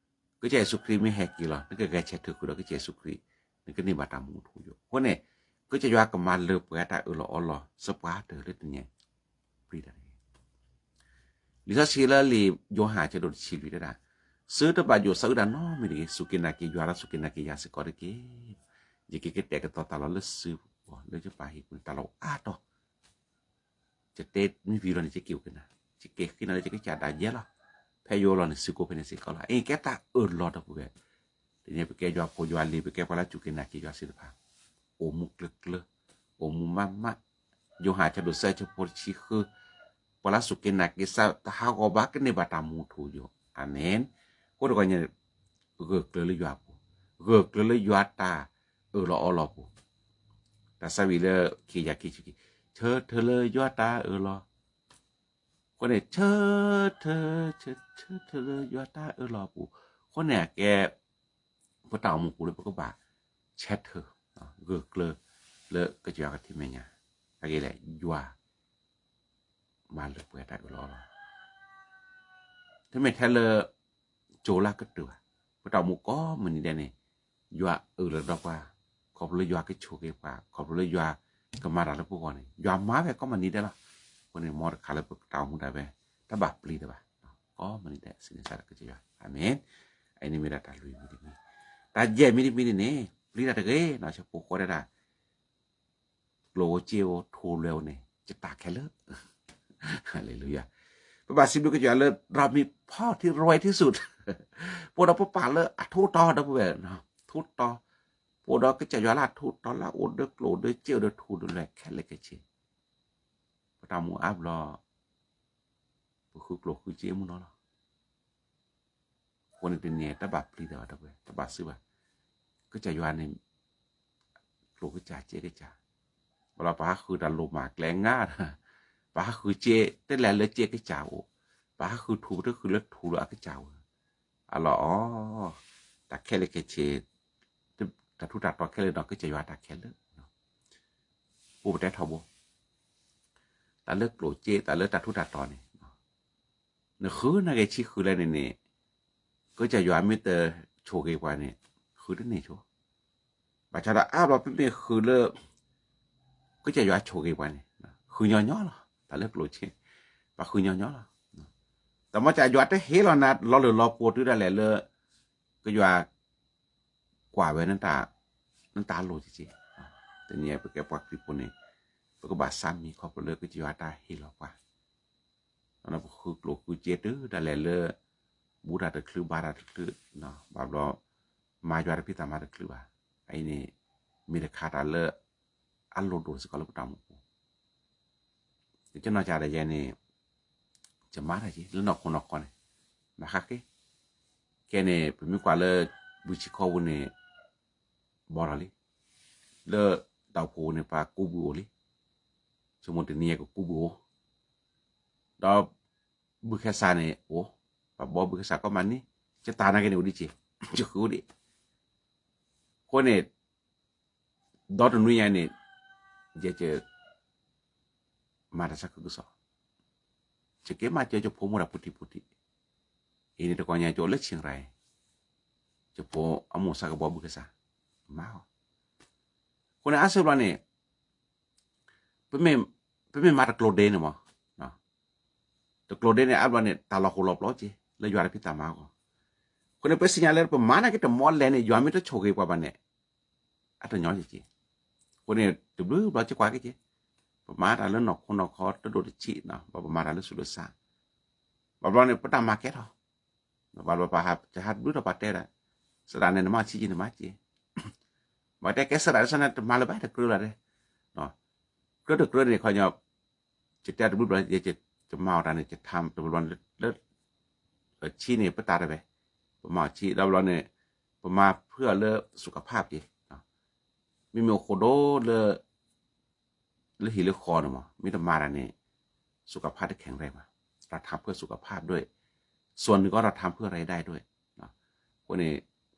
ကစၢ်ယ့ၣ်ၡူးခရံာ်မ့ၢ်ဟဲက့ၤလီၤ နကဂဲၤဆၢထၢၣ်ဃုာ်ဒီးကစၢ်ယ့ၣ်ၡူးခရံာ်, နကန့ၢ်ဘၣ်တၢ်မူအထူအယိာ်. အဃိန့ၣ် ကစၢ်ယွၤကမၤလၢပှဲၤတၢ်အၢၣ်လီၤအီလီၤ စပှၤတၢၢ်လၢတနံၤညါ ပျံၤတၢ်တဂ့ၤ. လံာ်စီဆှံလၢလံာ်ယိၤဟၣ်အဆၢဒိၣ်တဆံလွံၢ်တဲဒၣ်, သုတဘၣ်ယိၣ်သးအုးတၢ်နီတမံၤတဂ့ၤ, စူၢ်က့ၤနာ်က့ၤယွၤဒီးစူၢ်က့ၤနာ်က့ၤယၤစ့ၢ်ကီးတက့ၢ်. ယကကတဲာ်ကတီၤတၢ်လီၤလၢစုပူၤလၢယပာ်ဟ့ၣ်ပူၤန့ၣ် တၢ်လီၢ်အါတီၤ ယတဲမ့ၢ်ပံၤလီၤန့ၣ် ယက့ၤအိၣ်က့ၤနၤ, ယက့ၤဃ့နၤလၢယကစၢ်ဒၣ်ယဲလီၤ. ဖဲယအိၣ်လီၤန့ၣ် စုကိးဖဲန့ၣ်စ့ၢ်ကီးလီၤ. အအံၤကဲတၢ်အၢၣ်လီၤဒီပုၢ်ဝဲၢ်, တနံၤပကဲယွၤဖိယွၤလံၤ ပကဲပှၤလၢစူၢ်က့ၤနာ်က့ၤယွၤသ့ၣ်တဖၣ်, အိၣ်မူကျၢၤကျၢၤ, အိၣ်မူမးမး, ယိၤဟၣ်ဆၢဒိၣ်သၢဆၢဖိတဆံဃု, ပှၤလၢစူၢ်က့ၤနာ်က့ၤစ့ၢ်တဟးဂီၤဘၣ် ကန့ၢ်ဘၣ်တၢ်မူထူယိာ်, အၤမ့ၣ်. အဃိတဂီၢ်ညါ ဂၢၢ်ကျၢၤလၢယွၤပူၤ, ဂၢၢ်ကျၢၤလၢယွၤတၢ်အၢၣ်လီၤအီလီၤပူၤ, တၢ်ဆၢဝံၤလၢခံယၤခံဆံခံ, ဆၢထၢၣ်လၢယွၤတၢ်အၢၣ်လီၤ, အဃိန့ၣ် ဆၢထၢၣ်, ဆၢထၢၣ်လၢယွၤတၢ်အၢၣ်လီၤပူၤ, အဃိန့ၣ်အကဲ ပတၢ်အိၣ်မူပူၤလၢပကဘၣ်ဆၢထၢၣ်, ဂၢၢ်ကျၢၤလၢကစၢ်ယွၤကထံၣ်မဲာ်ညါ, အဂ့ၢ်လဲၣ် ယွၤ မၤလၢပှဲၤတၢ်အၢၣ်လီၤအီလီၤ, တမ့ၢ်ထဲလၢ ကၠိလၢကတၢၢ်ဘၣ်, ပတၢ်အိၣ်မူကိးမုၢ်နံၤဒဲးန့ၣ် ယွၤအၢၣ်လီၤဒီးပှၤ, ခီဖျိလၢယွၤကဆိၣ်ဂ့ၤပှၤ, ခီဖျိလၢယွၤကမၤတၢ်လၢပဂီၢ်န့ၣ် ယွၤမၤဝဲကိးမုၢ်နံၤဒဲးလီၤ. အဃိန့ၣ် မ်တခါလၢပတၢ်အိၣ်မူဒၣ်ဝဲ တဘၣ်ပျံၤတၢ်ဘၣ်, ကိးမုၢ်နံၤဒဲး စံးန့ၢ်သးဒီးကစၢ်ယွၤ, အၤမ့ၣ်. အအံၤန့ၣ်မ့ၢ်ဒၣ်တၢ်လွံၢ်မံၤတမံၤ, တၢ်ယဲၢ်မံၤတမံၤန့ၣ်န့ၣ် ပျံၤတၢ်တဂ့ၤ, ဆၢဖိဃိးတဲဒၣ် ကျိၣ်ဧိၤစ့ဧိၤ ထိၣ်လွဲဧိၤန့ၣ် ယတၢ်ခဲလၢာ်, ဟါလ့လူယၤ, ပဘၣ်စံးဘျုးကစၢ်ယွၤလၢ เรามีพ่อที่รวยที่สุด, ပအိၣ်ဒီးပပၢ်လၢအထူးအတီၤ ဒီပုၢ်ဝဲၢ်, ထူးတီၤ, ပအိၣ်ဒီးကစၢ်ယွၤလၢအထူးတီၤလၢအအိၣ်ဒီးကျိၣ်ဒီးစ့အိၣ်ဒီးထိၣ်ဒီးလွဲခဲလၢာ်ခဲဆ့, ပတၢ်အိၣ်မူအါဘျီ ပဃုကျိၣ်ဃုစ့မုၢ်နီၤလီၤ. အဃိန့ၣ်တနံၤတဘၣ်ပျံၤတၢ်ဘၣ် တဘၣ်စံးဘၣ်, ကစၢ်ယွၤန့ၣ် ကျိၣ်ကစၢ်စ့ကစၢ်, ဘၣ်ဒီးပဟးဃုတၢ်လိၣ်မးကျဲငါ, ပဟးဃုစ့ တလဲၤလၢစ့ကစၢ်အိၣ်, ပဟးဃုထူၣ် ပတဃုလၢထူၣ်လၢအကစၢ်အိၣ်, အလီၢ်အီ, တၢ်ခဲလၢာ်ခဲဆ့, တၢ်ထူးတၢ်တီၤခဲလၢာ်ဒီး ကစၢ်ယွၤတၢ်ခဲလၢာ်, ပအိၣ်ပတဲထီဘိ, တၢ်လၢကျိၣ်စ့ တၢ်လၢတၢ်ထူးတၢ်တီၤန့ၣ် နဃုနဂ့ၤဆံဃုလဲၣ်န့ၣ်န့ၣ်, ကစၢ်ယွၤမ့ၢ်တဆိၣ်ဂ့ၤပှၤန့ၣ်, ဃုတန့ၢ်ဆိ, ဘၣ်ဆၣ်ဒီးအါဘျီပမ့ၢ်ဃုလၢ ကစၢ်ယွၤဆိၣ်ဂ့ၤပှၤန့ၣ်, ဃုညီညီလီၤ, တၢ်လၢကျိၣ်စ့, ပှၤဃုညီညီလီၤ, တၢ်မ့ၢ်ကစၢ်ယွၤတဟ့ၣ်လီၤနၤလီၤလၢလီၤပှီၢ်တုၤဒၣ်လဲာ်လၢ ကစၢ်ယွၤ ကွၢ်ဝဲ နတၢ်လိၣ်ကက့, တနံၤအံၤပကဲပှၤခရံာ်ဖိန့ၣ်, ပကဘၣ်ဆါမံၤခီဖျိလၢကစၢ်ယွၤတၢ်ဟ့ၣ်လီၤပှၤ, ပဃုကျိၣ်ဃုစ့တုၤဒၣ်လဲာ်လၢ ဘူးတၢ်တချုးဘါတၢ်တချုး, ဘၣ်ဘျီ မၤယွၤတၢ်ဖံးတၢ်မၤတချုးဘၣ်. အအံၤန့ၣ် မ့ၢ်တခါတၢ်လၢ အလိၣ်ဒိၣ်စ့ၢ်ကီးလၢပတၢ်အိၣ်မူပူၤ ယနီၢ်ကစၢ်ဒၣ်ယဲန့ၣ် ယမၤတၢ်က့ၤ လၢနီၢ်ခိနီၢ်ခီန့ၣ် မၤဃါဃ့. ခဲန့ၣ် ပမ့ၢ်ကွၢ်လၢ ဘုဆံခီပူၤန့ၣ် ဘီထီၣ်လံ, လၢတၢ်အိၣ်ဖှိၣ်ပူၤန့ၣ် ပှၤကူးဘုအိၣ်လံ, ဆိကမိၣ်တနံၤအံၤကကူးဘုအိၣ်, ဒီး ဘုခဲစၢ်န့ၣ်အိၣ်, ပှၤဘီဘုခဲစၢ်ကိးမုၢ်နံၤ, ယတၢ်နာ်က့န့ၣ်အိၣ်ဒံးက့ၤ, ယဃုအိၣ်ဒံး. အဃိန့ၣ် ဒီတနွံညါန့ၣ် ယဲယ မၤတၢ်ဆါခုကစီၣ်, ယက့ၤမၤစၢၤယဖိမုၣ်တၢ်ပူၤတံၢ်ပူၤတံၢ်, အံၤန့ၣ်တကီၢ်ညါ ယအိၣ်လၢဆ့ၣ်ရၤအံၤ, ယဖိအမိၢ်စါကဘီဘုကစၢ်, မၤအီၤ, အဃိန့ၣ် အါစုဘျီန့ၣ် ပမ့ၢ်မၤတကျိၤဒ့န့ၣ်မး, တကျိၤဒ့န့ၣ် အါဘျီန့ၣ် တၢ်လီၤဃိၤလီၤပျီက့ၤ လၢယွၤတၢ်ဖံးတၢ်မၤအဂီၢ်, အဃိန့ၣ် ပသ့ၣ်ညါလၢပမၤနာ်က့တမီလဲၣ်န့ၣ် ယွၤမ့ၢ်တဆိၣ်ဂ့ၤပှၤဘၣ်န့ၣ် အတညီက့ၤက့ၤ, အဃိန့ၣ် တဘျုးဘျီကကွၢ်က့ၤက့ၤ, ပမၤတၢ်လၢနီၢ်ခိနီၢ်ခီတဒိၣ်တဆံး, ဘၣ်ပမၤတၢ်လၢဆူးလၢဆါ, ဘၣ်ဘျီန့ၣ် ပတၢ်မၤကဲထီၣ်, ဘၣ်ဘျီပဟးတဘျုးဒီးပှၤတဲဒၣ်, စဒၣ်န့ၣ် နမၤဆံးက့ၤ နမၤက့ၤ, ဘၣ်တဲကဲစဒၣ်လၢစ့ၢ်န့ၣ် တမၤလၢၤဘၣ်တကြၢးလီၤ, ကြၢးတကြၢးန့ၣ်ခီညီ ယတဲတဘျုးဘျီ ယမၤအီၤတၢ်န့ၣ် ယထါတဘျီဘျီလၢ ဆံးန့ၣ် ပတၢ်တဝဲ, ပမၤအီၤဆံး ဒီးဘျီန့ၣ် ပမၤဖုအီၤလၢ สุขภาพ က့ၤ, မ့မ့ၢ်အိၣ်ဃိဒိၣ်လၢ လၢဟံၣ်လၢဃီန့ၣ်မး မ့ၢ်တမၤတၢ်န့ၣ် สุขภาพ တခဲၣ်ရဲၣ်ဘၣ်, เราทำเพื่อสุขภาพด้วย ส่วนหนึ่งก็เราทำเพื่อรายได้ด้วย အဃိန့ၣ်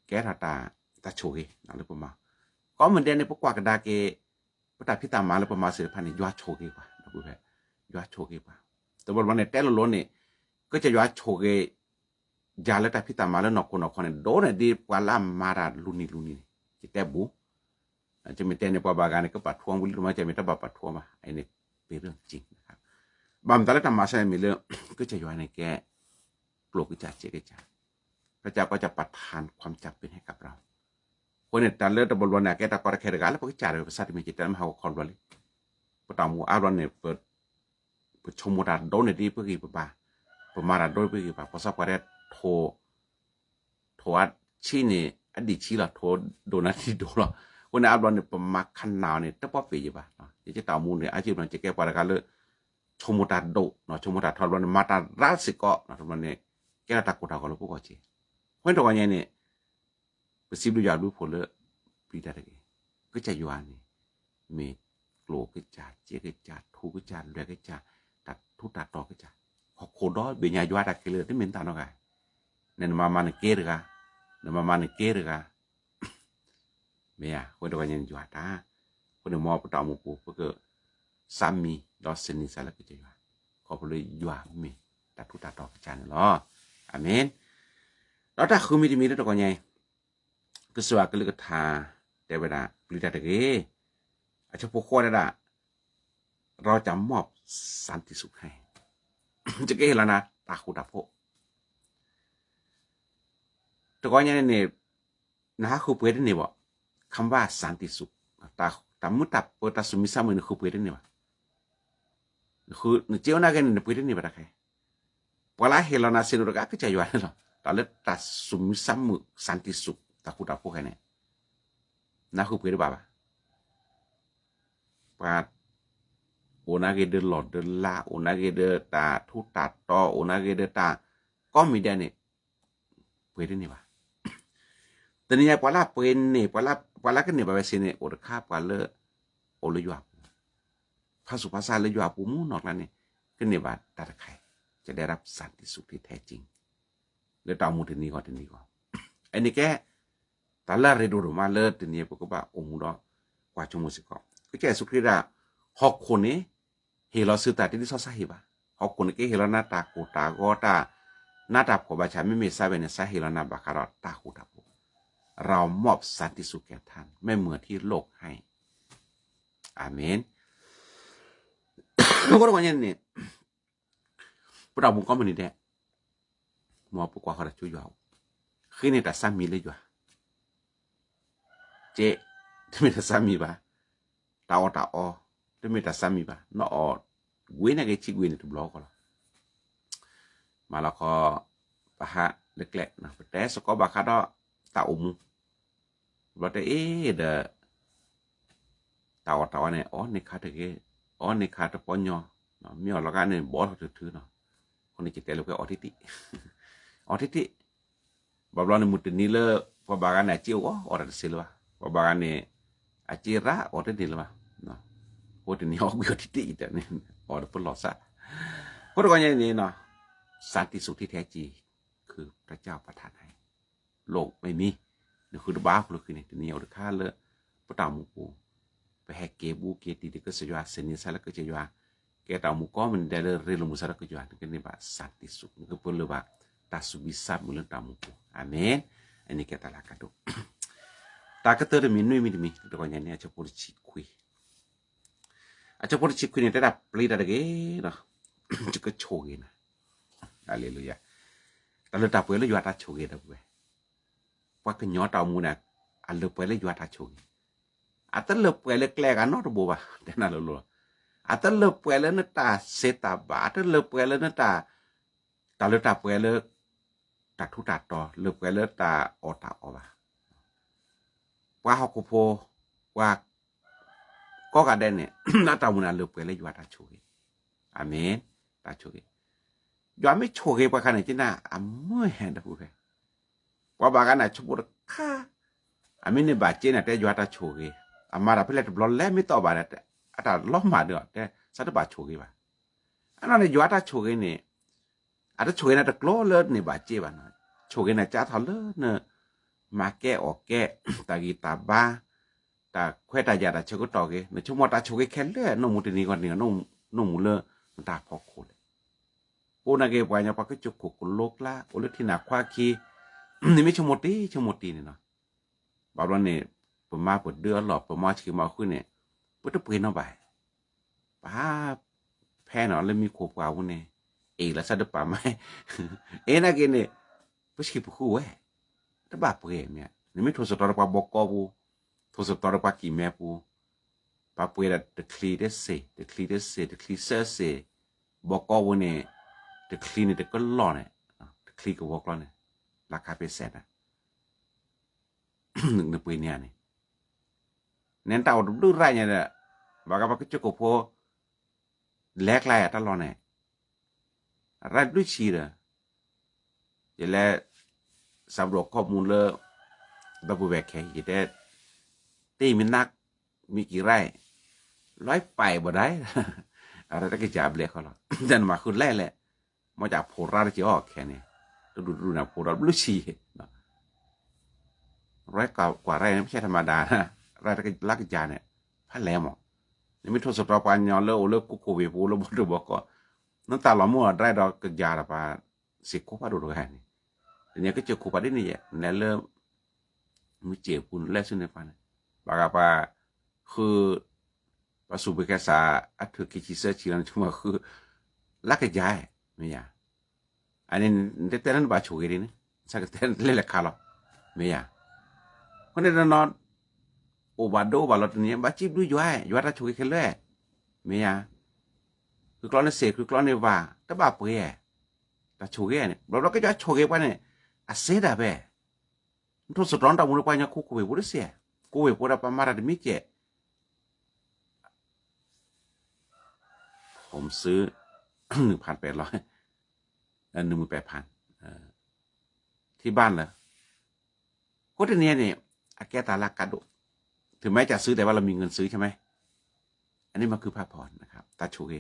ကဲထီၣ်တၢ်ဆိၣ်ဂ့ၤလၢပမၤ, ကိးမုၢ်ဒဲးန့ၣ် ပကွၢ်ကဒါက့ၤ ပတၢ်ဖံးတၢ်မၤလၢပမၤသ့ၣ်တဖၣ်န့ၣ် ယွၤဆိၣ်ဂ့ၤပှၤ, ယွၤဆိၣ်ဂ့ၤပှၤ, တဘျီဘျီန့ၣ် တဲလိၤလိၤန့ၣ် ကစၢ်ယွၤဆိၣ်ဂ့ၤ ယၤလၢတၢ်ဖံးတၢ်မၤလၢနီၢ်ခိနီၢ်ခီန့ၣ် ဒိၣ်န့ၢ်ဒ်ပှၤလၢအမၤတၢ်လူၤနံၤလူၤနံၤန့ၣ် ယတဲဘူး, ယမ့ၢ်တဲန့ၣ် ပှၤဘၣ်ဂၤန့ၣ် ကပာ်ထူအီၤဝံၤလံတမံၤ ယမ့ၢ်တဘၣ်ပာ်ထူအီၤဘၣ် အံၤန့ၣ် ပ့ၤရၢၢ်က့ၤ, ဘၣ်မတၤလၢတၢ်မၤစၢၤန့ၣ်မ့ၢ်လၢ ကစၢ်ယွၤန့ၣ်ကဲ ကျိာ်ကစၢ်စ့ကစၢ်, ကစၢ်ကီကစၢ်ပထါ ความจำเป็น ให้กับเรา အဃိန့ၣ်တၢ်လၢတဘျီဘျီန့ၣ် အကဲတၢ်ကီတၢ်ခဲတဂၤလၢပကစၢ်တဂၤ ပစၢ်တမံၤ ယတဲမဟါကခီဘျီလံ, ပတၢ်အိၣ်မူအါဘျီန့ၣ် ပဆိကမိၣ်တၢ်ဒိၣ်န့ၢ်ဒ်ပဂံၢ်ပဘါ, ပမၤတၢ်ဒိၣ်ပဂံၢ်ပဘါ ပှၤစီပှၤဒဲး ထိၣ်အဆံးန့ၣ် အဒံၣ်ဆံးလီၤ ထိၣ်ဒိၣ်နၤဒံၣ်ဒိၣ်လီၤ, အဃိန့ၣ်အါဘျီန့ၣ် ပမၤခးနၢ်အီၤန့ၣ် တပီၢ်ပ့ၤယဘၣ်, ယကတၢ်အိၣ်မူန့ၣ် အါစုဘျီန့ၣ် ယကဲပှၤတဂၤလၢ ဆိကမိၣ်တၢ်ဒိၣ် ဆိကမိၣ်တၢ်ထီဘျီန့ၣ် မၤတၢ်ရၢစ့ၢ်ကီး တဘျီန့ၣ် ကဲထီၣ်တၢ်ကိၢ်တၢ်ဂီၤလၢပဂီၢ်က့ၤ, အဃိန့ၣ်တဂီၤညါန့ၣ် ပစံးဘျုးယွၤဘျုးဖှိၣ်လၢ ပျံၤတၢ်တဂ့ၤ, ကစၢ်ယွၤန့ၣ် မ့ၢ်ကျိာ်ကစၢ် စ့ကစၢ် ထူကစၢ် လွဲၢ်ကစၢ် တၢ်ထူတၢ်တီၤကစၢ်, ဟီၣ်ခိၣ်ဒီဘ့ၣ်ညါယွၤတၢ်ခဲလၢာ် တမ့ၢ်တၢ်နီတဂၤ, နမၤမၤနကဲတဂၤ, နမၤမၤနကဲတဂၤ မ့ၢ်ဧါ, အဃိတဂီၤညါန့ၣ်ယွၤတၢ်, အဃိန့ၣ်မ်ပတၢ်အိၣ်မူပူၤ ပကစးမံၤဒီးသန့ၤစၢၤလၢကစၢ်ယွၤ, ခီဖျိလၢယွၤမ့ၢ်တၢ်ထူးတၢ်တီၤကစၢ်န့ၣ်လီၤ. အၤမ့ၣ်. ဒီးတၢ်ဃုမံၤတမံၤလၢတဂီၤညါအံၤ, ကစၢ်ယွၤကလုၢ်ကထါ တဲဝဲဒၣ် ပျံၤတၢ်တဂ့ၤ, အဆၢဖိဃိးတဲဒၣ် เราจะมอบสันติสุขให้ ယကဟ့ၣ်လီၤနၤတၢ်ဃူတၢ်ဖိး တဂီၤညါန့ၣ်န့ၣ် နဟးဃုပှ့ၤတန့ၢ်ဘၣ်, ခးဘၣ် စၣ်တံၣ်စူး, တၢ်မုာ်တၢ်ပၢၤ တၢ်သူၣ်မံသးမုာ်န့ၣ် ဃုပှ့ၤတန့ၢ်ဘၣ်. နစ့အိၣ်နာ်က့န့ၣ် နပှ့ၤတန့ၢ်ဘၣ်တၢ်ခဲ, ပှၤလၢဟ့ၣ်လီၤနၤစ့ၢ်နီၤတဂၤ ကစၢ်ယွၤန့ၣ်လီၤ. တၢ်လၢတၢ်သူၣ်မံသးမုာ် စၣ်တံၣ်စူး တၢ်ဃူတၢ်ဖိးခဲန့ၣ် နဃုပှ့ၤတဘၣ်ဘၣ်. ပှၤ အိၣ်နာ်က့ဒီးလီၢ်ဒီးလၤ, အိၣ်နာ်က့ဒီးတၢ်ထူးတၢ်တီၤ, အိၣ်နာ်က့ဒီးတၢ်ကိးမံၤဒဲးန့ၣ် ပှ့ၤတန့ၢ်ဘၣ်. တနံၤညါပှၤလၢပှ့ၤန့ၢ်, ပှၤလၢကန့ၢ်ဘၣ်ဝဲစ့ၢ်န့ၣ် အိၣ်တခါပှၤလၢ အိၣ်လၢယွၤအပူၤ, ဖးဆူးဖးဆါလၢယွၤအပူၤမူနီၢ်ကျါန့ၣ် ကန့ၢ်ဘၣ်တၢ်တခါအံၤ, ကဒဲဒၣ်စၣ်တံၣ်စူးထဲထဲက့ၤ လၢတၢ်အိၣ်မူတနံၤဂီၢ်တနံၤဂီၢ်. အန့ၣ်ကဲ တၢ်လၢအရ့ဒိၣ်ဒိၣ်မးလၢတနံၤအံၤ ပကဘၣ်အိၣ်မူဒီး ကွၢ်ဆိကမိၣ်စ့ၢ်ကီး. ကစၢ်ယ့ၣ်ၡူးခရံာ်ဒၣ် ဟီၣ်ခိၣ်န့ၣ် ဟ့ၣ်လီၤသုတၢ်တဒ်စီဆါဟ့ၣ်ဘၣ်. ဟီၣ်ခိၣ်န့ၣ်ကဟ့ၣ်လီၤနၤတၢ်ကိၢ်တၢ်ဂီၤ တၢ်နးတၢ်ဖှီၣ် ဘၣ်ဆၣ်မ့မ့ၢ်စးဝဲန့ၣ် စးဟ့ၣ်လီၤနၤဘၣ်ဃးဒီးတၢ်ဃူတၢ်ဖိး, เรามอบสันติสุขแก่ท่าน ไม่เหมือนที่โลกให้. အၤမ့ၣ်. အဃိတဂီၤညါန့ၣ် ပတၢ်အိၣ်မူကိးမုၢ်နံၤဒဲး မ်ပကွၢ်ဃီၤတၢ်ဆူယွၤအအိၣ်, ဃ့န့ၢ်တၢ်ဆါမံၤလၢယွၤ, ကဲ တမ့ၢ်တၢ်ဆါမံၤဘၣ်, တၢ်အီၣ်တၢ်အီ တမ့ၢ်တၢ်ဆါမံၤဘၣ်, နအီၣ်ကွ့န့ၣ်က့ၤ ဆံးကွ့န့ၣ်တဘျီဃီလီၤ. မၤလီၤခီ ပဟး လၢကျဲ, ပတဲစ့ၢ်ကီးဘၣ်ဃးဒီးတၢ်အိၣ်မူ, ဘျီတဲအ့ၣ်ဒီး တၢ်အီၣ်တၢ်အီန့ၣ် အီၣ်န့ၢ်ခါတဂ့ၤ, အီၣ်န့ၢ်ခါတပီညီ, မ့ၢ်အီၣ်လီၤဂာ်န့ၣ် ဘီထီၣ်ထုထုနီၤ, အဃိန့ၣ် ယတဲလၢပှဲၤအီထံထံး, အီထံထံး, ဘၣ်ဘျီန့ၣ် မုၢ်တနံၤလၢ ပှၤဘၣ်ဂၤန့ၣ် အစ့အိၣ်အီၣ်တၢ်တစ့လၢၤဘၣ်, ပှၤဘၣ်ဂၤန့ၣ် အစ့ရၣ်အီၣ်တန့ၢ်လၢၤဘၣ်, အဃိတနံၤအီၣ်ကွံာ်အီထံထံးအံၤတန့ၣ် အီၣ်တပလီၢ်စး, အဃိတခီညါန့ၣ်နီၤ, စၢ်တံၢ်စူၣ်ထံထဲကံၤခုးတၢ်ကၢ်ပထးနၤ လိၣ်မ့မံ, နဃုတဘၣ်ဃုလၢဃုန့ၣ် တနံၤအံၤအိၣ်တခါလၢ ပတၢ်အိၣ်မူပူၤ, ပဟဲက့ၤဘူးက့ၤတံၤဒုးကစၢ်ယွၤ စ့န့ဆါလၢကစၢ်ယွၤ, ကဲတၢ်အိၣ်မူကိးမုၢ်နံၤဒဲးလၢရ့လိာ်မုာ်စၢ်လၢကစၢ်ယွၤ နကန့ၢ်ဘၣ်စၢ်တံၢ်စူၣ် နကပၢလၢၤဘၣ် တၢ်စူၢ်ဘံၣ်စၢ်မုၢ်လၢတၢ်အိၣ်မူပူၤ, အၤမ့ၣ်, အန့ၣ်ကဲတၢ်လၢကတိၤ, တၢ်ကတၢၢ်တမံၤနွံမံၤတမံၤ တခီညါန့ၣ် အဆၢဖိတဆံခွံ အဆၢဖိတဆံခွံန့ၣ် တဲဒၣ်ပျံၤတၢ်တဂ့ၤ, ယကဆိၣ်ဂ့ၤနၤ, ဟါလ့လူယၤ, တၢ်လၢတၢ်ပှဲၤလၢယွၤတၢ်ဆိၣ်ဂ့ၤဒီးပဝဲ, ပှၤကညီတၢ်အိၣ်မူန့ၣ်, အလၢပှဲၤလၢယွၤတၢ်ဆိၣ်ဂ့ၤ, အတလၢပှဲၤလၢကျဲအဂၤနီတဘိဘၣ်, တဲနၤလၢလီၤ, အတလၢပှဲၤလၢနတၢ်စ့တၢ်ဘၣ်, အတလၢပှဲၤလၢနတၢ်, တၢ်လၢတၢ်ပှဲၤလၢ တၢ်ထူးတၢ်တီၤ လၢပှဲၤလၢတၢ်အီၣ်တၢ်အီဘၣ် ပှၤဟီၣ်ခိၣ်ဖိ, ပှၤကိးဂၤဒဲးန့ၣ် အတၢ်အိၣ်မူန့ၣ် အလၢပှဲၤလၢယွၤတၢ်ဆိၣ်ဂ့ၤ, အၤမ့ၣ်, တၢ်ဆိၣ်ဂ့ၤ, ယွၤမ့ၢ်ဆိၣ်ဂ့ၤပှၤခါန့ၣ် ကနၣ်အမုၢ်ဟဲဒီပုၢ်ဖဲ, ပှၤဘၣ်ဂၤန့ၣ် ဆိကမိၣ်တခါ, အမ့ၢ်န့ၣ်ဘၣ်စ့န့ၣ် တဲယွၤတၢ်ဆိၣ်ဂ့ၤ, အမၤတၢ်ဖဲလဲၣ်တဘျီလဲၣ်မ့ၢ်တီၢ်ဘၣ်ဒီး အတၢ်လီၤမၢ်ဒီး တဲစးတဘၣ်ဆိၣ်ဂ့ၤဘၣ်, အနီၢ်န့ၣ် ယွၤတၢ်ဆိၣ်ဂ့ၤန့ၣ် အတဆိၣ်ဂ့ၤနၤတကျိၤလၢန့ၢ်ဘၣ်စ့ဘၣ်နီၤ, ဆိၣ်ဂ့ၤနၤကၢ်ထီၣ်လၢန မၤကဲအီၣ်ကဲ, တၢ်ဂံၢ်တၢ်ဘါ, တၢ်ခွဲးတၢ်ယာ်တၢ်ဆၢကတီၢ်ဂ့ၤ, နဆိကမိၣ်တၢ်ဆိၣ်ဂ့ၤခဲလၢာ် နအိၣ်မူတနံၤဂီၢ်တနံၤဂီၢ်, နအိၣ်မူလၢနတၢ်ဖီခိၣ်လဲၣ်, ပအိၣ်နာ်က့ ပှၤကညီပှၤကစၢၢ်ခိၣ်ကလိကျါ အိၣ်လၢထံနၢ်ခွါခံ, နမ့ၢ်ဆိကမိၣ်တ့ၢ်ဆိကမိၣ်တ့ၢ်န့ၣ်နီၤ ဘၣ်ဘျီန့ၣ် ပမၤပဒၢအလီၢ် ပမၤဆံးမၤဃုာ်န့ၣ် ပတပှ့ၤနီတဘၣ်, ပဟးဖဲနီၤလၢမံခိၣ်ပှၢ်ပူၤန့ၣ် အ့ၣ်လီၤစၢ်တပာ်မး, အ့ၣ်နာ်က့န့ၣ် ပဆံးပဃုာ်ဝဲ, တဘၣ်ပှ့ၤမ့ၢ်ဧါ, နမ့ၢ်ထိၣ်သတြီၤဒီးပှၤဘီကီပူၤ, ထိၣ်သတြီၤဒီးပှၤကံၢ်မဲပူၤ, ပှၤပှ့ၤဒၣ်တချံတစ့ၢ် တချံတစ့ၢ် တချံစၢစ့ၢ်, ဘီကီပူၤန့ၣ် တချံန့ၣ်တကလီၢ်န့ၣ်, တချံကဝီၤကျီန့ၣ်, လၢခါဖဲစဲးနၤ နပှ့ၤန့ၢ်ဧါန့ၣ်, နတၢ်အိၣ်တဘျုးရၢ်ညါဒီး ဘၣ်ကပှၤကစၢၢ်ခိၣ်ဖိ လဲၤကျါယၤတၢ်လီၢ်န့ၣ် ရၢ်ဘျုးဆံဒီး ယလဲၤ စးဘျီၣ်ခီၣ်မူလၢ ဒီပုၢ်ဝဲၢ်ခဲအံၤ ယတဲ တ့မ့ၢ်နၢ် မ့ၢ်ကံၤရၢ် လီၤပာ်ဘၣ်ဒၣ် အရၢတကယၤဘျဲၣ်ခီလီၤ တၢ်နမၤဃုလဲၣ်လဲၣ် မ်ကဖိရၢ်တက့ၢ်အီၤခဲန့ၣ် တဒူၣ်တဒူၣ်န့ၣ် ဖိရၢ်ဘျုးဆံ ရၢ်ကွၢ်ရၢ်န့ၣ် ပဆဲထမဒါ ရၢ်တကလၢကယၤန့ၣ် ဖးလဲၢ်မး နမ့ၢ်ထိၣ်သတြီၤပှၤကညီလၢအိၣ်လၢကူခိၣ်ဝ့ၢ်ပူၤလၢဘီတဘီကီ နတၢ်လီၤမုၢ်အီၤဒၣ်ဒီးကယၤဒီးပှၤ စ့ၢ်ခိၣ်ဖးဒိၣ်တဂၤန့ၣ် တနံၤကစၢၢ်ခိၣ်ပှၤဒ်န့ၣ်ယဲ နလဲၤလၢ မုၢ်စ့ၢ်ပူၤနလဲၤဆူန့ၣ်ပှၤန့ၣ် ဘၣ်ဂၤပှၤ ဃု ပှၤစူၢ်ဘှံးကဲစး အထုးခံဆံသၢဆံလီၤ နဆိကမိၣ်ဃု လၢကယၤ မ့ၢ်ယၤ အန့ၣ် နတဲတဲလၢနဘၣ်ဆိၣ်ဂ့ၤဒ်န့ၣ် ဆၢကတဲလဲၣ်လဲၣ်ခါလီၤ မ့ၢ်ယၤ အဃိန့ၣ်တနီၤ အိၣ်ဘၣ်ဒိအိၣ်ဘၣ်လီၤတနံၤ ဘၣ်စံးဘျုးယွၤ ယွၤတၢ်ဆိၣ်ဂ့ၤခဲလၢာ် မ့ၢ်ယၤ ဃုကျီန့ၣ်စ့ၢ် ဃုကျီန့ၣ်ဘၣ် တဘၣ်ပှ့ၤ တၢ်ဆိၣ်ဂ့ၤန့ၣ် ဘျီဘျီကစၢ်ဆိၣ်ဂ့ၤပှၤန့ၣ် အစ့ဒၣ်ဖဲ နထိၣ်သတြီၤနတၢ်မူလၢပှၤကညီခိၣ်ခိၣ်ဝ့ၢ်ပူၤတစ့ၢ် ကိးဝ့ၢ်ပူၤဒီးပှၤမၤတၢ်တမံၤကဲး ผมซื้อ หนึ่งพันแปดร้อย เอ่อ หนึ่งหมื่นแปดพัน เอ่อ ที่บ้านเหรอ โคตรเนียเนี่ย อาแกตาลากาโด ถึงแม้จะซื้อแต่ว่าเรามีเงินซื้อใช่ไหม อันนี้มันคือพระพรนะครับ ตาโชเก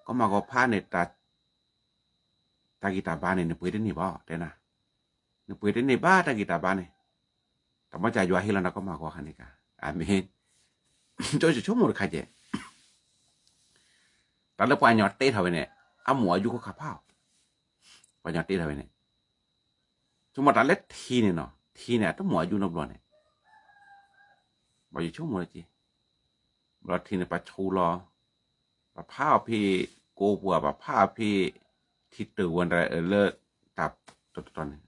ကီမၤဂီၤဖးန့ၣ် တၢ်ဂံၢ်တၢ်ဘါန့ၣ် နပှ့ၤတန့ၢ်ဘၣ် တဲနၤ, နပှ့ၤတန့ၢ်ဘၣ်တၢ်ဂံၢ်တၢ်ဘါန့ၣ်, တၢ်မၤစၢ်ယွၤဟ့ၣ်လီၤနၤကီမၤဂီၤခါန့ၣ်ကါ, အၤမ့ၣ်, ကၠိဆိကမိၣ်တခါကဲ, တၢ်လၢပှၤကညီတဲထီၣ်ဝဲန့ၣ် အမိၢ်အယူၢ်ခိၣ်ခါဖးအီၤ, ပှၤကညီတဲထီၣ်ဝဲန့ၣ် ဆိကမိၣ်တၢ်လၢထံန့ၣ်နီၤ, ထံန့ၣ် အတမိၢ်အယူၢ်နီတဘျီန့ၣ်, ဘၣ်ယဆိကမိၣ်လၢက့, ဘျီထံန့ၣ်ပှၤဆူလီၤ, ပှၤဖးအီၤဖဲကိးပှၤ ပှၤဖးအီၤဖဲ ထံတၢၢ်ဝဲဒၣ်လၢတၢ်တတီၤန့ၣ်,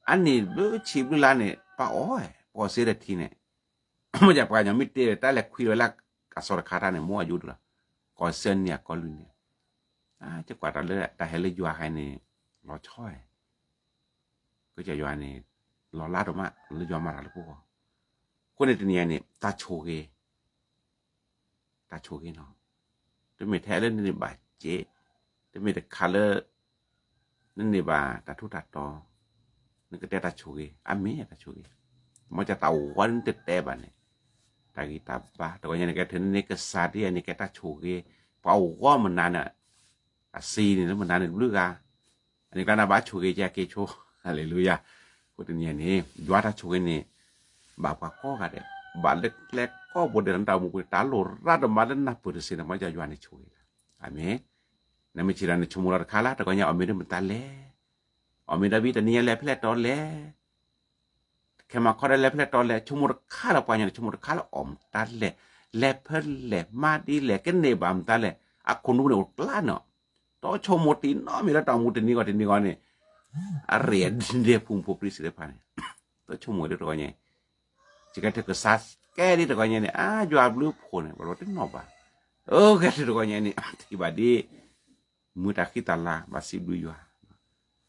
အနံၣ်ဘျုးဆံဘျုးလါန့ၣ် ပှၤအီၣ်ဝဲ ပှၤအီၣ်စ့ဒီးထံန့ၣ်, မ့ၢ်ယပှၤကညီမ့ၢ်တဲတၢ်လဲၤခွံဝဲလၢအစီၤတခါတၢ်န့ၣ် မိၢ်အယူၢ်တလီၤ, ကီၢ်စဲနံၣ်အကီၢ်လွံၢ်န့ၣ်, ကကွၢ်တၢ်လၢတၢ်ဟဲလၢယွၤဟဲန့ၣ်, လီၤဆီ, ကစၢ်ယွၤန့ၣ် လီၤလးဒိၣ်မး လၢယွၤမၤတၢ်လၢပဂီၢ်, အဃိန့ၣ်တနံၤအံၤန့ၣ် တၢ်ဆိၣ်ဂ့ၤ တၢ်ဆိၣ်ဂ့ၤနီၤ, တမ့ၢ်ထဲလၢနန့ၢ်ဘၣ်စ့, တမ့ၢ်တခါလၢ နန့ၢ်ဘၣ်တၢ်ထူးတၢ်တီၤ, နကတဲတၢ်ဆိၣ်ဂ့ၤ, အမ့ၢ်တၢ်ဆိၣ်ဂ့ၤ, မ့ၢ်တၢ်တၢ်ဂီၤနတတဲဘၣ်န့ၣ်, တၢ်ဂံၢ်တၢ်ဘါ တဂီၤညါန့ၣ် ကဲထၢၣ်န့ၣ် ကစၢ်ဒ်အံၤန့ၣ် ကဲတၢ်ဆိၣ်ဂ့ၤ, ပှၤအိၣ်ဂီၢ်မနုၤန့ၣ်, အစံးန့ၣ်လၢမနုၤန့ၣ်တဘျုးဂၤ, အန့ၣ်ကျါန့ၣ်ဘၣ်ဆိၣ်ဂ့ၤကဲက့ၤဆိ, ဟါလ့လူယၤ, အဃိတနံၤအံၤန့ၣ် ယွၤတၢ်ဆိၣ်ဂ့ၤန့ၣ် ဘၣ်ပှၤကိးဂၤဒဲး, ဘၣ်လၢကျဲကိးဘိဒဲးလၢတၢ်အိၣ်မူပူၤန့ၣ် တၢ်လိၣ်ရၢတမၤလၢနၢ်ပၢၢ်တစ့န့ၣ် မ့ၢ်ယွၤန့ၣ်ဆိၣ်ဂ့ၤလီၤ, အမ့ၢ်, နမ့ၢ်ဆံးဒီးနဆိကမိၣ်လီၤတခါလၢ တဂီၤညါအီၣ်မ့ၤဒီးမတၤလဲၣ်, အီၣ်မ့ၤဒီးဘံတနံၤညါလဲၤဖဲလဲၣ်တီၤလဲၣ် ခဲမၤခီဒီးလဲၤဖဲလဲၣ်တီၤလဲၣ် ဆိကမိၣ်တခါလၢပှၤကညီန့ၣ် ဆိကမိၣ်တခါလၢအီၣ်မတၤလဲၣ်, လဲၤဖဲလဲၣ် မၤဒ်လဲၣ် ကန့ၢ်ဘၣ်မတၤလဲၣ်, အခိၣ်နူာ်န့ၣ်အိၣ်ကျါနီၤ, တဆိကမိၣ်တံၢ်နီတမံၤလၢတၢ်အိၣ်မူတနံၤဂီၢ်တနံၤဂီၢ်န့ၣ်, အရ့ဒဲးဖိမုၣ်ဖိပျံၤသ့ၣ်တဖၣ်န့ၣ်, တဆိကမိၣ်ဒ်တဂီၤညါ, စကဲထဲကစၢ်ကဲဒ်တဂီၤညါန့ၣ် အယွၤဘျုးဖှိၣ်န့ၣ် ဘၣ်လီၤတနီၣ်ဘၣ်, အိၣ်ကဲဒ်တဂီၤညါန့ၣ် ထံၣ်ဘၣ်ဒ် မုၢ်တၢ်ဃံတၢ်လၤ ဘၣ်စံးဘျုးယွၤ,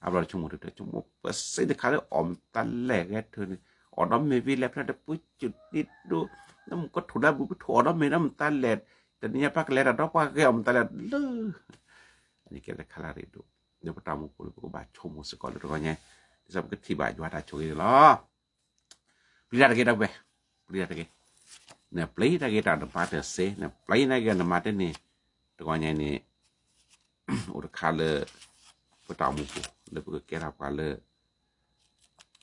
အဘျီတဆိကမိၣ်တထၢ ဆိကမိၣ်ပစ့တခါလၢအီၣ်မတၤလဲၣ်ဂဲၤထၢၣ်န့ၣ်, အီၣ်ဒီးမ့ၤဝံၤလဲၤဖဲလဲၣ်တပူၤစူၢ်တံဒိၣ်, နမ့ၢ်ကထိၣ်လၢအဘူးကထိၣ်အီၣ်ဒီးမ့ၤဒီးမတၤလဲၣ်, တနံၤညါပှၤကလဲၤတၢ်ဒီးပှၤဂဲၤအီၣ်မတၤလဲၣ်လၢ, အန့ၣ်ကဲတခါလၢအရ့ဒိၣ်, လၢပတၢ်အိၣ်မူပူၤလၢပကဘၣ်ဆိကမိၣ်စ့ၢ်ကီးလၢတဂီၤညါ, ဒ်သိးပကထံၣ်ဘၣ်ယွၤတၢ်ဆိၣ်ဂ့ၤန့ၣ်လီၤ. ပျံၤတၢ်တဂ့ၤ ဒီပုၢ်ဝဲၢ်, ပျံၤတၢ်တဂ့ၤ, နပျံၤတၢ်ဂ့ၤတၢ်နမၤတၢ်စ့, နပျံၤတၢ်ဂ့ၤနမၤတၢ်န့ၣ်, တဂီၤညါန့ၣ်, အိၣ်တခါလၢ ပတၢ်အိၣ်မူပူၤ လၢပကကဲထီၣ်ပှၤလၢ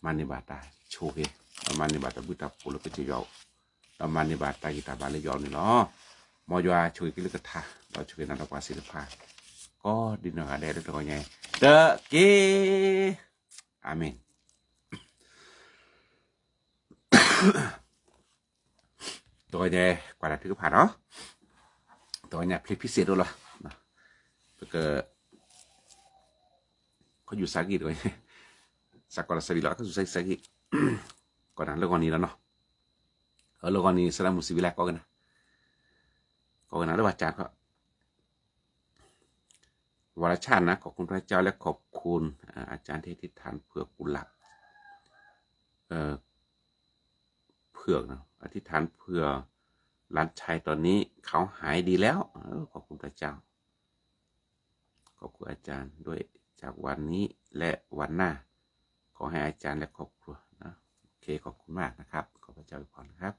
မၤန့ၢ်ဘၣ်တၢ်ဆိၣ်ဂ့ၤ, ဒီးမၤန့ၢ်ဘၣ်တၢ်ဘျုးတၢ်ဖှိၣ်လၢကစၢ်ယွၤအအိၣ်, ဒီးမၤန့ၢ်ဘၣ်တၢ်ဂံၢ်တၢ်ဘါလၢယွၤအအိၣ်န့ၣ်လီၤ. မ်ယွၤဆိၣ်ဂ့ၤက့ၤလၢကထါ, ဒီးဆိၣ်ဂ့ၤနၤဒီးပှၤစ့ၢ်တဖၣ်, ကိးဒ်နီၢ်ဂၤဒဲးလၢတဂီၤညါအံၤ, တက့ၢ်. အၤမ့ၣ်. တဂီၤညါ ကွၢ်တၢ်ထုကဖၣ်နီၤ, တဂီၤညါဖျ့ဖံစ့ၣ်ဒိၣ်လီၤ, ပက ခီယူၤစးကံၢ်တဂီၤညါ, စးကီးလီၤစးဘံးလီၤ ခီယူၤစးကံၢ်စးကံၢ်, ကီးနၤလၢဂီၤနံၤလီၤနီၤ, လၢဂီၤနံၤ စဒၣ်မုၢ်စံးဝံၤလၢကိးကနၤ, ကိးကနၤလၢဘၣ်စးခီ ဝါလၢဆၣ်နၤ ขอบคุณพระเจ้า และขอบคุณอาจารย์ที่อธิษฐานเผื่อกุหลาบ เอ่อ เผื่อนะ อธิษฐานเผื่อหลานชาย ตอนนี้เขาหายดีแล้ว เออ ขอบคุณพระเจ้า ขอบคุณอาจารย์ด้วย จากวันนี้และวันหน้า ขอให้อาจารย์และครอบครัวนะ โอเค ขอบคุณมากนะครับ ขอพระเจ้าอวยพรนะครับ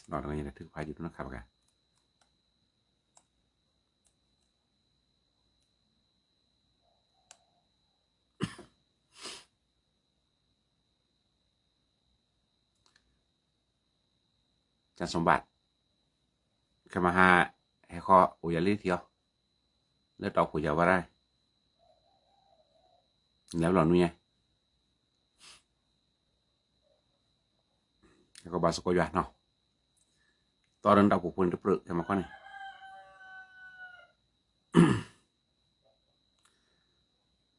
လီၤတဂၤန့ၣ် ထုကဖၣ်ယူၤဒိၣ်နီၢ်ခါဘၣ်ဂၤ ကၠၢ်စီၤဘၣ် ခဲမဟါ ဟဲဃီအိၣ်ယၤလၢထံအီၤ လၢတၢ်အိၣ်ဖှိၣ်ယၤဝဲဒၣ် လဲၤလီၤနွံညါ ဟဲဃီဘၣ်စ့ၢ်ကီးယွၤနီၤ သီဒီးနတၢ်အိၣ်ဖှိၣ်ဖိန့ၣ်တပြၢၢ် ခဲမဟါခီန့ၣ်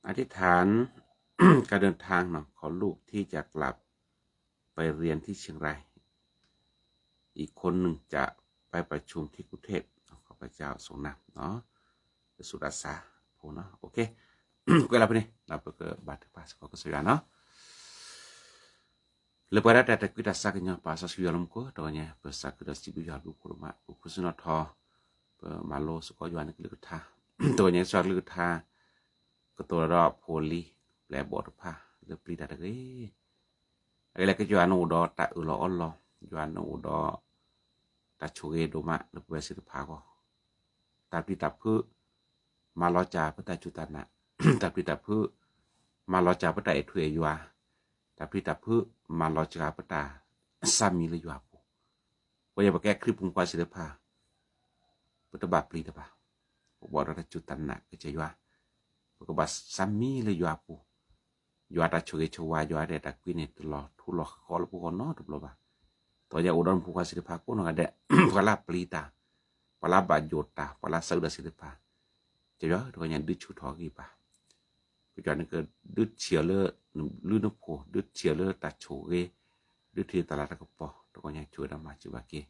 อธิษฐานการเดินทางเนาะ ขอลูกที่จะกลับไปเรียนที่เชียงราย อีกคนหนึ่งจะไปประชุมที่กรุงเทพฯ ขอพระเจ้าทรงนำเนาะ ပဆူးတၢ်ဆါဖိနီၤ โอเค ကွဲးလီၤဖဲန့ၣ် ဒီးပကဘၣ်ထုကဖၣ်စ့ၢ်ကီးကစၢ်ယွၤနီၤ လၢပှၤဒၣ်တၢ်တၢ်ကွံတၢ်ဆါကညီၤ ပာ်စီဆှံယွၤလၢမူခိၣ် တဂီၤညါ ပစးခုဒီးစံးဘျုးယွၤဘျုးဖှိၣ်ဒိၣ်မး ပခူၣ်စ့နီၣ်ထီၣ် ပမၤလိစ့ၢ်ကီးယွၤန့ၣ်ကလုၢ်ကထါ တဂီၤညါ ကစၢ်ကလုၢ်ကထါ ကတိၤလီၤဒီးဖိလံၤ ပျဲၢ်ဘီၣ်တဖၣ် လၢပျံၤတၢ်တဂ့ၤ အဂ့ၢ်လၢကစၢ်ယွၤနအိၣ်ဒီးတၢ်အၢၣ်လီၤအီလီၤ ယွၤနအိၣ်ဒီး တၢ်ဆိၣ်ဂ့ၤဒိၣ်မးလၢပဝဲသ့ၣ်တဖၣ်အဂီၢ် တၢ်ပျံၤတၢ်ဖုး မၤလီၤစၢ်ပတၢ်စူၢ်တၢ်နာ် တၢ်ပျံၤတၢ်ဖုး မၤလီၤစၢ်ပတၢ်အဲၣ်ထူအဲၣ်ယွၤ တၢ်ပျံၤတၢ်ဖုး မၤလီၤစၢ်ပတၢ်ဆါမံၤလၢယွၤအပူၤ ပဝဲယဲပကဲခရံာ်ဖိမုၣ်ဖိခွါသ့ၣ်တဖၣ် ပတဘၣ်ပျံၤတၢ်ဘၣ် ပဘၣ်အိၣ်ဒီးတၢ်စူၢ်တၢ်နာ်ကစၢ်ယွၤ ပကဘၣ်ဆါမံၤလၢယွၤအပူၤ ယွၤတၢ်ဆိၣ်ဂ့ၤဆိၣ်ဝါ ယွၤဒဲးတၢ်ကွံန့ၣ် တလီၤထူလီၤဃီလၢပဂီၢ်နီတဘျီဘၣ် တဂီၤညါအိၣ်ဒီးမုၣ်ဖိခွါသ့ၣ်တဖၣ်ကိးနီၢ်ဂၤဒဲး ပှၤလၢပျံၤတၢ် ပှၤလၢဘၣ်ယိၣ်တၢ် ပှၤလၢဆၢအုၣ်တၢ်သ့ၣ်တဖၣ် ကစၢ်ယွၤတဂီၤညါဒုးဆူၣ်ထီၣ်အဂံၢ်အဘါ ကစၢ်နကဒုးထံၣ်အီၤလၢနလုၢ်နဖိ, ဒုးထံၣ်အီၤလၢတၢ်ဆိၣ်ဂ့ၤ, ဒုးထံၣ်တၢ်လၤတၢ်ကပီၤ, တဂီၤညါဆိၣ်ဂ့ၤဒီးမၤစၢၤဘၣ်က့ၤ.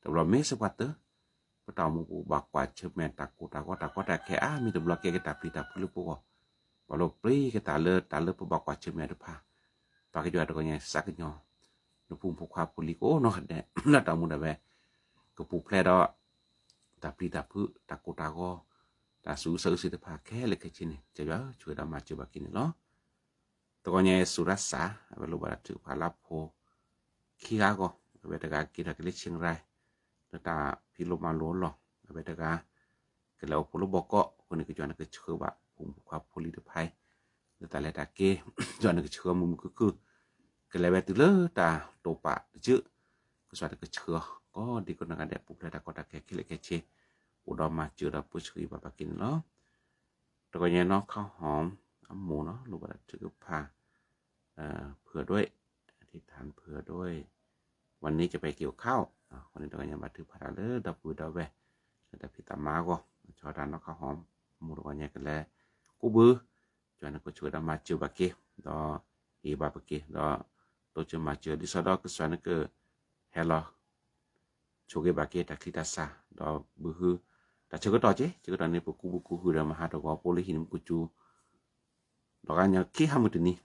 တဘျီမ့ၢ်စ့ၢ်ပှၤတၢၢ်, ပတၢ်အိၣ်မူပူၤဘၣ်ကွၢ်ဆၢၣ်မဲာ်တၢ်ကိၢ်တၢ်ဂီၤ တၢ်ကီတၢ်ခဲအါမံၤတဘျီ ကဲက့ၤတၢ်ပျံၤတၢ်ဖုးလၢပဂီၢ်, ပလိၣ်ပျံၤက့ၤတၢ်လၢတၢ်လၢပဘၣ်ကွၢ်ဆၢၣ်မဲာ်တဖၣ်, ပကစၢ်ယွၤတဂီၤညါစးကညီၤ နဖိမုၣ်ဖိခွါဖိလံၤကိးနီၢ်ဂၤဒဲး လၢတၢ်အိၣ်မူဒၣ်ဝဲ ကပူၤဖျဲးဒီး တၢ်ပျံၤတၢ်ဖုး တၢ်ကိၢ်တၢ်ဂီၤ တၢ်စူးစဲအုးစ့တဖၣ်ခဲလၢာ်ခဲဆ့န့ၣ် ကစၢ်ယွၤဆိၣ်ဂ့ၤဒီးမၤစၢၤဘၣ်က့ၤန့ၣ်လီၤ. တဂီၤညါအံၤ စူၤရၣ်စၢ် အဝဲလိၣ်ဘၣ်တၢ်ထုကဖၣ်လၢဖိခံဂၤအဂီၢ်, အဝဲတဂၤက့ၤထီၣ်က့ၤလၢ Chiang Rai လၢတၢ်ဖံးလိမၤလိအလီၢ်, အဝဲတဂၤ ကလဲၤအိၣ်ဖှိၣ်လၢဘီကီးအဃိန့ၣ် ကစၢ်ယွၤနကဆှၢဘၣ် ဖိမုၣ်ဖိခွါဖိလံၤတဖၣ်အံၤ လၢတၢ်လဲၤတၢ်က့ၤ, ကစၢ်ယွၤနကဆှၢမုာ်မုာ်ခုၣ်ခုၣ်, ကလဲၤဝဲတုၤလၢတၢ်တိာ်ပာ်တယုၢ်, ကစၢ်ယွၤနကဆှၢအီၤ ကိးဒံကိးနီၢ်ဂၤဒဲး ပူၤဖျဲးတၢ်ကီတၢ်ခဲခဲလၢာ်ခဲဆ့, အိၣ်ဒီးမၤစၢၤဒီးပၢဆှၢအံၤဘၣ်ဘၣ်က့ၤန့ၣ်လီၤ. တဂီၤညါနီၢ်ခီၣ်ဟီၣ် အမိၢ်နီၤ လိၣ်ဘၣ်တၢ်ထုကဖၣ် เผื่อด้วย อธิษฐานเผื่อด้วย วันนี้จะไปเกี่ยวข้าว အဃိန့ၣ် တဂီၤညါဘၣ်ထုကဖၣ်တၢ်လၢ ဒီပုၢ်ဝဲၢ်ဒီပုၢ်ဝဲၢ် လၢတၢ်ဖံးတၢ်မၤအဂီၢ်, ဆီဒၣ်နီၢ်ခီၣ်ဟီၣ် အမိၢ်တဂီၤညါကလဲၤ ကူးဘု ကစၢ်ယွၤနကဆိၣ်ဂ့ၤဒီးမၤစၢၤဘၣ်က့ၤ, ဒီးဟ့ၣ်ဘၣ်ပက့ၤ, ဒီးတိစၢၤမၤစၢၤ ဒ်သိးဒီးကစၢ်ယွၤနက ဟဲလီၤ ဆိၣ်ဂ့ၤဘၣ်က့ၤတၢ်ချံတၢ်စၢ်, ဒီးဘုဟု တၢ်ဆၢကတီၢ်က့ၤ, ဆၢကတီၢ်န့ၣ် ပကူးဘုကူးဟုဒီးမဟါတဂီၤဖိလၢဟံၣ်နမူကစူၤ, ဒီးဂၤညီခံဟါမုၢ်တနံၤ,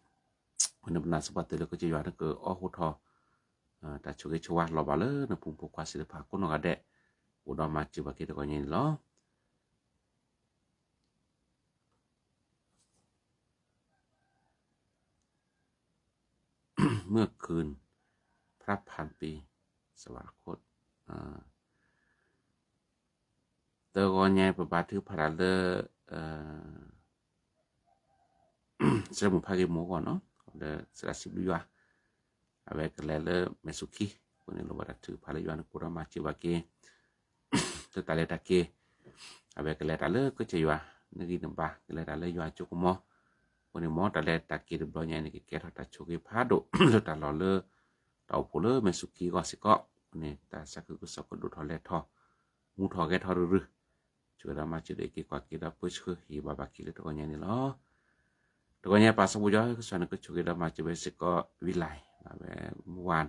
အဃိန့ၣ် ပနာ်စ့ၢ်ပှၤတၢၢ်လၢကစၢ်ယွၤနကအိးထီၣ် တၢ်ဆိၣ်ဂ့ၤဆိၣ်ဝါလီၤဘၣ်လၢနဖိမုၣ်ဖိခွါသ့ၣ်တဖၣ်ကိးနီၢ်ဂၤဒဲး, အိၣ်ဒီးမၤစၢၤဘၣ်က့ၤတဂီၤညါန့ၣ်လီၤ. เมื่อคืน พระพันปี สวรรคต တဂီၤညါ ပဘါထုကဖၣ်တၢ်လၢ စဲမုၢ်ဖးဂ့ၤမိၢ်အဂီၢ်နီၤ, လၢစရၣ်စံးဘျုးယွၤ, အဝဲကလဲၤလၢမဲၢ်ဆူၣ်ခံ, အဃိန့ၣ် လိၣ်ဘၣ်တၢ်ထုကဖၣ်လၢယွၤနကအိၣ်ဒီးမၤစၢၤဘၣ်က့ၤ လၢတၢ်လဲၤတၢ်က့ၤ, အဝဲကလဲၤတၢ်လၢကစၢ်ယွၤ နဂံၢ်နဘါ, ကလဲၤတၢ်လၢယွၤအစိကမီၤ, အဃိန့ၣ် မ်တၢ်လဲၤတၢ်က့ၤတဘျီညါန့ၣ် ကကဲထီၣ်တၢ်ဆိၣ်ဂ့ၤဖးဒိၣ် လၢတၢ်လီၢ်လၢ တၢ်အိၣ်ဖှိၣ်လၢမဲၢ်ဆူၣ်ခံအဂီၢ်စ့ၢ်ကီး, အဃိန့ၣ် တၢ်သးခုကစီၣ်ကဒိၣ်ထီၣ်လဲၤထီၣ်, မူထီၣ်ဂဲၤထီၣ်ရုၢ်ရုၢ်, ဆိၣ်ဂ့ၤဒီးမၤစၢၤဒီး က့ၤကွၢ်က့ၤဒီးပၢဆှၢဟ့ၣ်ဘၣ်ဘၣ်က့ၤလၢတဂီၤညါန့ၣ်လီၤ. တဂီၤညါပၢ်စီၤပီယွၤကစၢ်နကဆိၣ်ဂ့ၤဒီးမၤစၢၤဝဲစ့ၢ်ကီး ဝံလၢ်, အဝဲ เมื่อวาน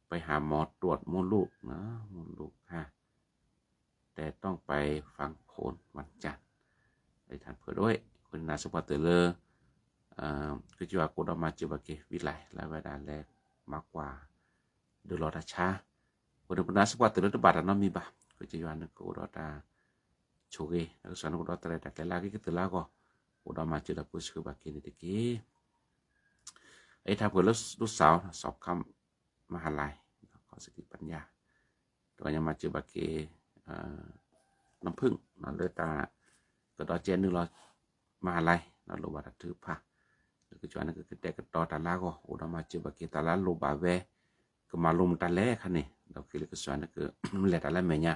ไปหาหมอตรวจมดลูก นะ มดลูกค่ะ แต่ต้องไปฟังผลวันจันทร์ อธิษฐานเผื่อด้วย အဃိန့ၣ် နာ်စ့ၢ်ပှၤတၢၢ်လၢ ကစၢ်ယွၤကအိၣ်ဒီးမၤစၢၤဘၣ်က့ၤ ဝံလၢ် လၢအဝဲဒၣ်လဲၤ မၤကွၢ် ဒုးလီၤတၢ်ဆါ, အဃိန့ၣ် ပနာ်စ့ၢ်ပှၤတၢၢ်လၢတဘၣ်တၢ်နီတမံၤဘၣ်, ကစၢ်ယွၤနကအိၣ်ဒီးတၢ်ဆိၣ်ဂ့ၤ, ဒီးကစၢ်နကအိၣ်ဒီးတၢ်ရဲၣ်တၢ်ကျဲၤလၢအဂ့ၤကတၢၢ်လၢအဂီၢ်, အိၣ်ဒီးမၤစၢၤဒီးပၢဆှၢဘၣ်က့ၤန့ၣ်တက့ၢ်. အအံၤထါပှဲၤလၢဒိၣ်စၢ် สอบเข้ามหาลัย ข้อสติปัญญา တဂီၤညါမၤစၢၤဘၣ်က့ၤ น้ำผึ้ง လၢတၢ်ကဒီးကဲနုာ်လီၤ มหาลัย လိၣ်ဘၣ်တၢ်ထုကဖၣ် လၢကစၢ်ယွၤနကကတဲာ်ကတီၤတၢ်လၢအဂီၢ် အိၣ်ဒီးမၤစၢၤဘၣ်က့ၤတၢ်လၢအလိၣ်ဘၣ်ဝဲ ကမၤလိမတၤလဲၣ်အခါန့ၣ် ဒီးက့ၤလၢကစၢ်ယွၤနက လဲၤတၢ်လၢမဲာ်ညါ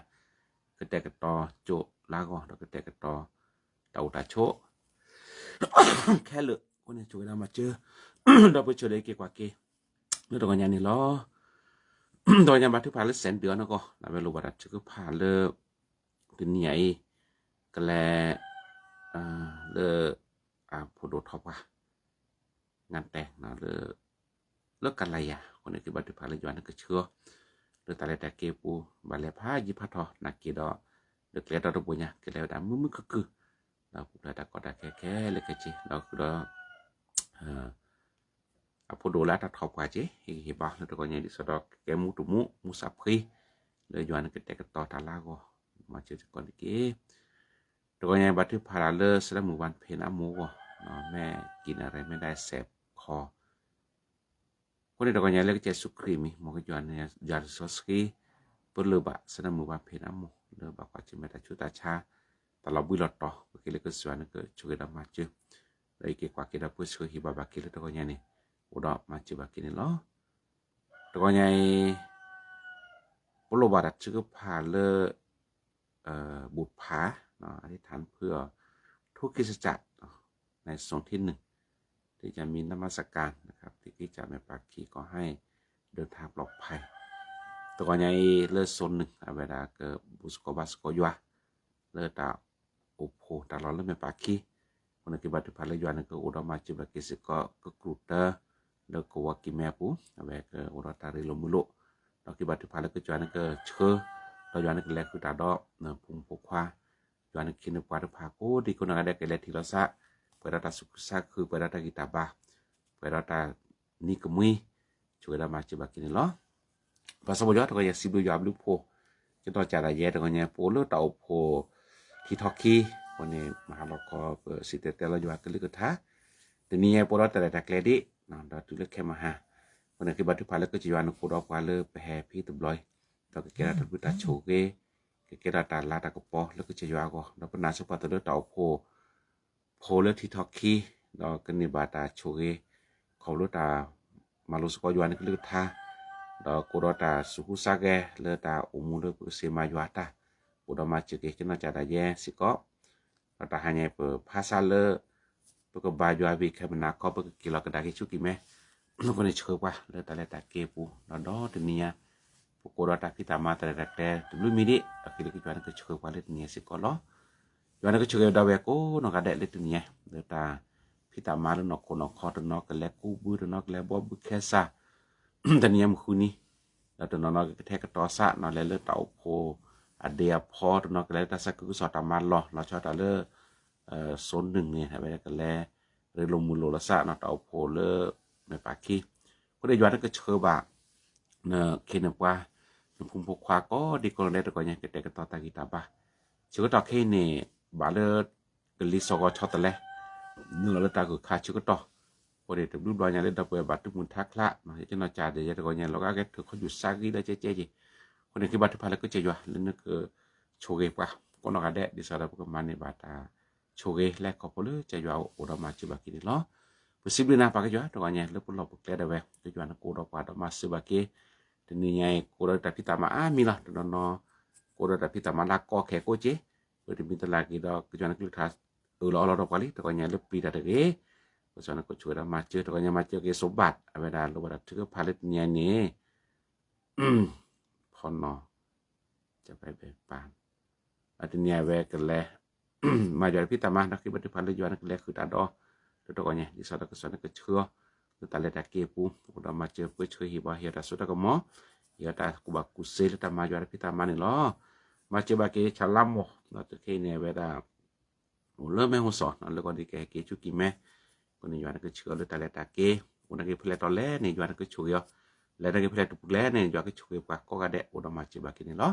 ကတဲာ်ကတီၤကၠိလၢအဂီၢ် ဒီးကတဲာ်ကတီၤ တၢ်အိၣ်တၢ်ဆိး ခဲလၢာ် အဃိန့ၣ် ဆိၣ်ဂ့ၤဒီးမၤစၢၤ ဒီးပၢဆှၢဒီးက့ၤကွၢ်က့ၤ လၢတဂီၤညါန့ၣ်လီၤ. တဂီၤညါဘါထုကဖၣ်လၢစဲးဒၢးအီၤနီၢ်ကီၢ် လၢအဝဲလိၣ်ဘၣ်တၢ်ထုကဖၣ်လၢ တနံၤအံၤ ကလဲၤ လၢ အဖိဒိၣ်ထီၣ်ပှၤ งานแต่ง လၢ လၢကလၤယၤ အဃိန့ၣ် ကဘါထုကဖၣ်လၢယွၤနကဆှၢအီၤ လၢတၢ်လဲၤတၢ်က့ၤပူၤ ဘၣ်လဲၤဖးယံၤဖးထီၣ် နာ်က့ၤဒီး လၢကျဲဒီတဘိညါ ကလဲၤဝဲဒၣ်မုာ်မုာ်ခုၣ်ခုၣ် ဒီးပူၤဖျဲးတၢ်ကီတၢ်ခဲခဲလၢာ်ခဲဆ့ ဒီးဃုာ်ဒီး အဖိဒိၣ်လၢအတၢ်ထီၣ်ပှၤက့ၤ ဟ့ၣ်ဂံၢ်ဟ့ၣ်ဘါလၢတဂီၤညါဒ်သိးဒီး ကကဲမူတမူ မူစၢ်ဖှံ လၢယွၤနကတဲာ်ကတီၤတၢ်လၢအဂီၢ် မၤစၢၤစ့ၢ်ကီးန့ၣ်တက့ၢ်. တဂီၤညါဘါထုကဖၣ်တၢ်လၢ စဲးဒၢးမုၢ်ဝါဖ့းန့ၣ်အမိၢ်အဂီၢ် မ့ၢ်ကံၣ်နၣ်ရံၣ် မ့ၢ်ဒၣ်စဲးခီ အဃိန့ၣ်တဂီၤညါလၢကစၢ်ယ့ၣ်ၡူးခရံာ်မံၤ မ်ကစၢ်ယွၤနကစၢ်စီဆှံ ပလၢၢ်ဘၣ် စဲးဒၢးမုၢ်ဝါဖ့းန့ၣ်အမိၢ် လၢဘၣ်ကွၢ်ဆၢၣ်မဲာ်တၢ်ဆူးတၢ်ဆါ တၢ်လီၤဘှံးလီၤတီၤ ပက့ၤလၢကစၢ်ယွၤနကဆိၣ်ဂ့ၤဒီးမၤစၢၤ ဒီးအံၤက့ၤကွၢ်က့ၤဒီးပၢဆှၢဟ့ၣ်ဘၣ်ဘၣ်က့ၤလၢတဂီၤညါန့ၣ် အိၣ်ဒီးမၤစၢၤဘၣ်က့ၤန့ၣ်လီၤ. တဂီၤညါအံၤ ပလိၣ်ဘၣ်တၢ်ထုကဖၣ်လၢ บุปผา อธิษฐานเผื่อทุกคริสตจักร ในส่วนที่หนึ่ง ที่จะมีนมัสการนะครับ ที่คริสตจักรแม่ปาคี ขอให้เดินทางปลอดภัย တဂီၤညါအံၤလၢ zone หนึ่ง အဝဲဒၣ်ကဘူၣ်သကိးဘါသကိးယွၤ လၢတၢ်အိၣ်ဖှိၣ်တၢ်လီၢ်လၢမဲာ်ပာ်ခံ အဃိန့ၣ်က့ၤဘါထုကဖၣ်လၢယွၤန့ၣ်ကအိၣ်ဒီးမၤစၢၤဘၣ်က့ၤစ့ၢ်ကီး ကကြူၢ်တၢ လၢကဝီၤကံၢ်မဲအပူၤ အဝဲကအိၣ်ဒီးတၢ်ရ့လိာ်မုာ်လိာ်, ဒီးက့ၤဘါထုကဖၣ်လၢကစၢ်ယွၤန့ၣ်ကဆှၢ ဒီးယွၤန့ၣ်ကလဲၤဃုာ်တၢ်ဒီး ဖိမုၣ်ဖိခွါ ယွၤန့ၣ်ကဟ့ၣ်န့ၢ်ပှၤတဖၣ်ကိးဒံကိးနီၢ်ဂၤဒဲး ကလဲၤထံၣ်လိာ်သး ပှဲၤဒီးတၢ်သူၣ်ခုသးခု ပှဲၤဒီးတၢ်ဂံၢ်တၢ်ဘါ ပှဲၤဒီးတၢ်နံၤကမှံ ဆိၣ်ဂ့ၤဒီးမၤစၢၤဘၣ်က့ၤန့ၣ်လီၤ. ပၢ်စီၤပီၤယွၤ တဂီၤညါ စံးဘျုးယွၤဘျုးဖှိၣ် က့ၤနီၢ်ကၠးဒၣ်ယဲ တဂီၤညါ ပအိၣ်လၢတၢ်အိၣ်ဖှိၣ် ထံထီၣ်ခံ အဃိန့ၣ် မၤဟးလီၤခီ ပစံၣ်တဲၤတဲလီၤယွၤကလုၢ်ကထါ တနံၤညါ ပအိၣ်ဒီးတၢ်ရဲၣ်တၢ်ကျဲၤဒံး ဒီးတုၤလၢခဲမုၢ်ဟါ အဃိန့ၣ် က့ၤဘါထုကဖၣ်လၢကစၢ်ယွၤန့ၣ် ကအိၣ်ဒီးပှၤလၢပဟဲဖဲတဘျီအံၤ ဒီးကကဲထီၣ်တၢ်ဘျုးတၢ်ဆိၣ်ဂ့ၤ ကကဲထီၣ်တၢ်လၤတၢ်ကပီၤလၢကစၢ်ယွၤအဂီၢ် ဒီးပနာ်စ့ၢ်ကီးပှၤသ့ၣ်လၢတၢ်အိၣ်ဖှိၣ် ဖိလၢထံထီၣ်ခံ ဒီးကန့ၢ်ဘၣ်တၢ်ဆိၣ်ဂ့ၤ ခီဖျိတၢ်မၤလိစ့ၢ်ကီးယွၤန့ၣ်ကလုၢ်ကထါ ဒီးကအိၣ်ဒီးတၢ်သူၣ်ဟူသးဂဲၤလၢတၢ်အိၣ်မူလၢပကစ့မၤယွၤတၢ် အိၣ်ဒီးမၤစၢၤက့ၤ က့ၤနီၢ်ကၠးဒၣ်ယဲစ့ၢ်ကီး ဒီးတၢ်ဟါညါပဖးဆါလၢ ပကဘါယွၤဝံၤခဲမုၢ်နၤခီ ပကက့ၤလီၤကဒါက့ၤဆူကံၢ်မဲ အဃိန့ၣ်ဆှၢပှၤလၢတၢ်လဲၤတၢ်က့ၤအပူၤ ဒီးဒီတနံၤညါ ပကအိၣ်ဒီးတၢ်ဖံးတၢ်မၤတၢ်ရဲၣ်တၢ်ကျဲၤတဘျုးမံၤဒံး ဒီးက့ၤလၢကစၢ်ယွၤန့ၣ်ကဆှၢပှၤလၢတနံၤညါစ့ၢ်ကီးလီၤ. ယွၤန့ၣ်ကဆိၣ်ဂ့ၤဝဲဒၣ်ဝဲကိးနီၢ်ဂၤဒဲးလၢတနံၤညါ လၢတၢ်ဖံးတၢ်မၤလၢနီၢ်ခိနီၢ်ခီ တနီၤကလဲၤကူးဘု တနီၤကလဲၤဘီဘုခဲစၢ် တနံၤညါမုၢ်ဃုနံၤ ဒီးတနီၤနီၤကကထဲကတီၤစး နီၤလဲၤလၢတၢ်အိၣ်ဖှိၣ်အဒ့အဖီ တနီၤကလဲၤလၢတၢ်ဆါကုကစီၣ်တၢ်မၤလီၢ် လီၤဆီဒၣ်တၢ်လၢ စိနုၢ်န့ၣ် အဝဲကလဲၤ ရ့လိာ်မုာ်လိာ်လီၤစး နီၤတၢ်အိၣ်ဖှိၣ်လၢ မဲာ်ပာ်ခံ အဃိန့ၣ်ယွၤန့ၣ်ကဆှၢဘၣ် နခ့နပှၤ နဖိမုၣ်ဖိခွါကိးဒံကိးဂၤဒဲးတဂီၤညါ ကတဲာ်ကတီၤတၢ်ဂံၢ်တၢ်ဘါ ဆၢကတီၢ်ခဲအံၤန့ၣ် ဘၣ်လၢ ကလံၤစိးဂီၤဆီတလဲ နုာ်လီၤလၢတၢ်ဂုၤခါဆၢကတီၢ် အဃိန့ၣ် တဘျုးဘျီညါလၢဒီပုၢ်ဝဲၢ်ဘၣ်တူၢ်မုာ်ထါကျါ ယကနီၢ်ကၠးဒၣ်ယဲတဂီၤညါ လီၤဂာ်ကဲထုးခီယူၤစါဂံၢ်လၢကဲကဲက့ၤ အဃိန့ၣ်က့ၤဘါထုကဖၣ်လၢကစၢ်ယွၤ လၢနကဆိၣ်ဂ့ၤပှၤ ကိးနီၢ်ဂၤဒဲး ဒ်သိးဒီးပကမၤန့ၢ်ဘၣ်တၢ်ဆိၣ်ဂ့ၤလၢခီဖျိလၢကစၢ်ယွၤအိၣ်ဒီးမၤစၢၤဘၣ်က့ၤန့ၣ်လီၤ. ပစံးဘျုးနၤပၢ်ကစၢ်ယွၤ တဂီၤညါလၢပလီၢ်ပကျဲဒၣ်ဝဲ ကစၢ်ယွၤန့ၣ်ကအိၣ်ဒီးပှၤဒီးမၤစၢၤဘၣ်က့ၤ တနံၤညါအံၤ ကအိၣ်ဒီးတၢ်ဖံးတၢ်မၤအါမံၤလီၤ တနီၤနီၤ ကအိၣ်ဒီးတၢ်ဖံးတၢ်မၤလၢကီခဲကိးက့ၤ ပတမံၤတလၢ်က့ၤဒီး ကစၢ်ယွၤန့ၣ်ကလုၢ်ကထါ အၢၣ်လီၤအီလီၤဒီးပှၤလံ တဂီၤညါလၢပျံၤတၢ်တဂ့ၤ ကစၢ်ယွၤန့ၣ်ကဆိၣ်ဂ့ၤဒီးမၤစၢၤ တဂီၤညါမၤစၢၤက့ၤစိဘၣ် အဝဲဒၣ်လၢဝဲဒၣ်ထုကဖၣ်လၢတနံၤညါအံၤန့ၣ် ဖီနီၤ ပ တနံၤအဝဲကလဲၤ မၤယွၤတၢ်ဖံးတၢ်မၤ ဒီးက့ၤဘါထုကဖၣ်လၢယွၤန့ၣ်ကလဲၤဃုာ်တၢ်ဒီး လၢတဂီၤညါ ဒ်သိးဒီးကစၢ်န့ၣ်ကဆှၢအီၤ လၢတၢ်လဲၤတၢ်က့ၤအပူၤ အိၣ်ဒီးမၤစၢၤပှၤဆှၢဟ့ၣ်ပှၤဟ့ၣ်အီၤတၢ်စိတၢ်ကမီၤ ဟ့ၣ်အီၤတၢ်ကူၣ်ဘၣ်ကူၣ်သ့လၢတၢ်မၤယွၤတၢ်ဖံးတၢ်မၤန့ၣ်လီၤ. မၤစၢၤဘၣ်က့ၤဆၣ်လါမီၢ် ဒီးတုၤခဲအံၤန့ၣ် အဝဲဒၣ် အိၣ်လၢမဲၢ်ဟိၣ်စီၤ လၢဂီၢ်ဒ်ကဟဲက့ၤဆူကံၢ်မဲ အဃိန့ၣ် ယွၤန့ၣ်ကဆှၢအီၤလၢတၢ်လဲၤတၢ်က့ၤ အိၣ်နာ်က့ၤဖဲလဲၣ်တီလဲၣ်န့ၣ် ယွၤန့ၣ်ကဆိၣ်ဂ့ၤအီၤ လဲၤနာ်က့ၤဖဲလဲၣ်တပူၤလဲၣ်န့ၣ် ယွၤကဆိၣ်ဂ့ၤပှၤကိးဂၤဒဲး အိၣ်ဒီးမၤစၢၤဘၣ်က့ၤန့ၣ်လီၤ.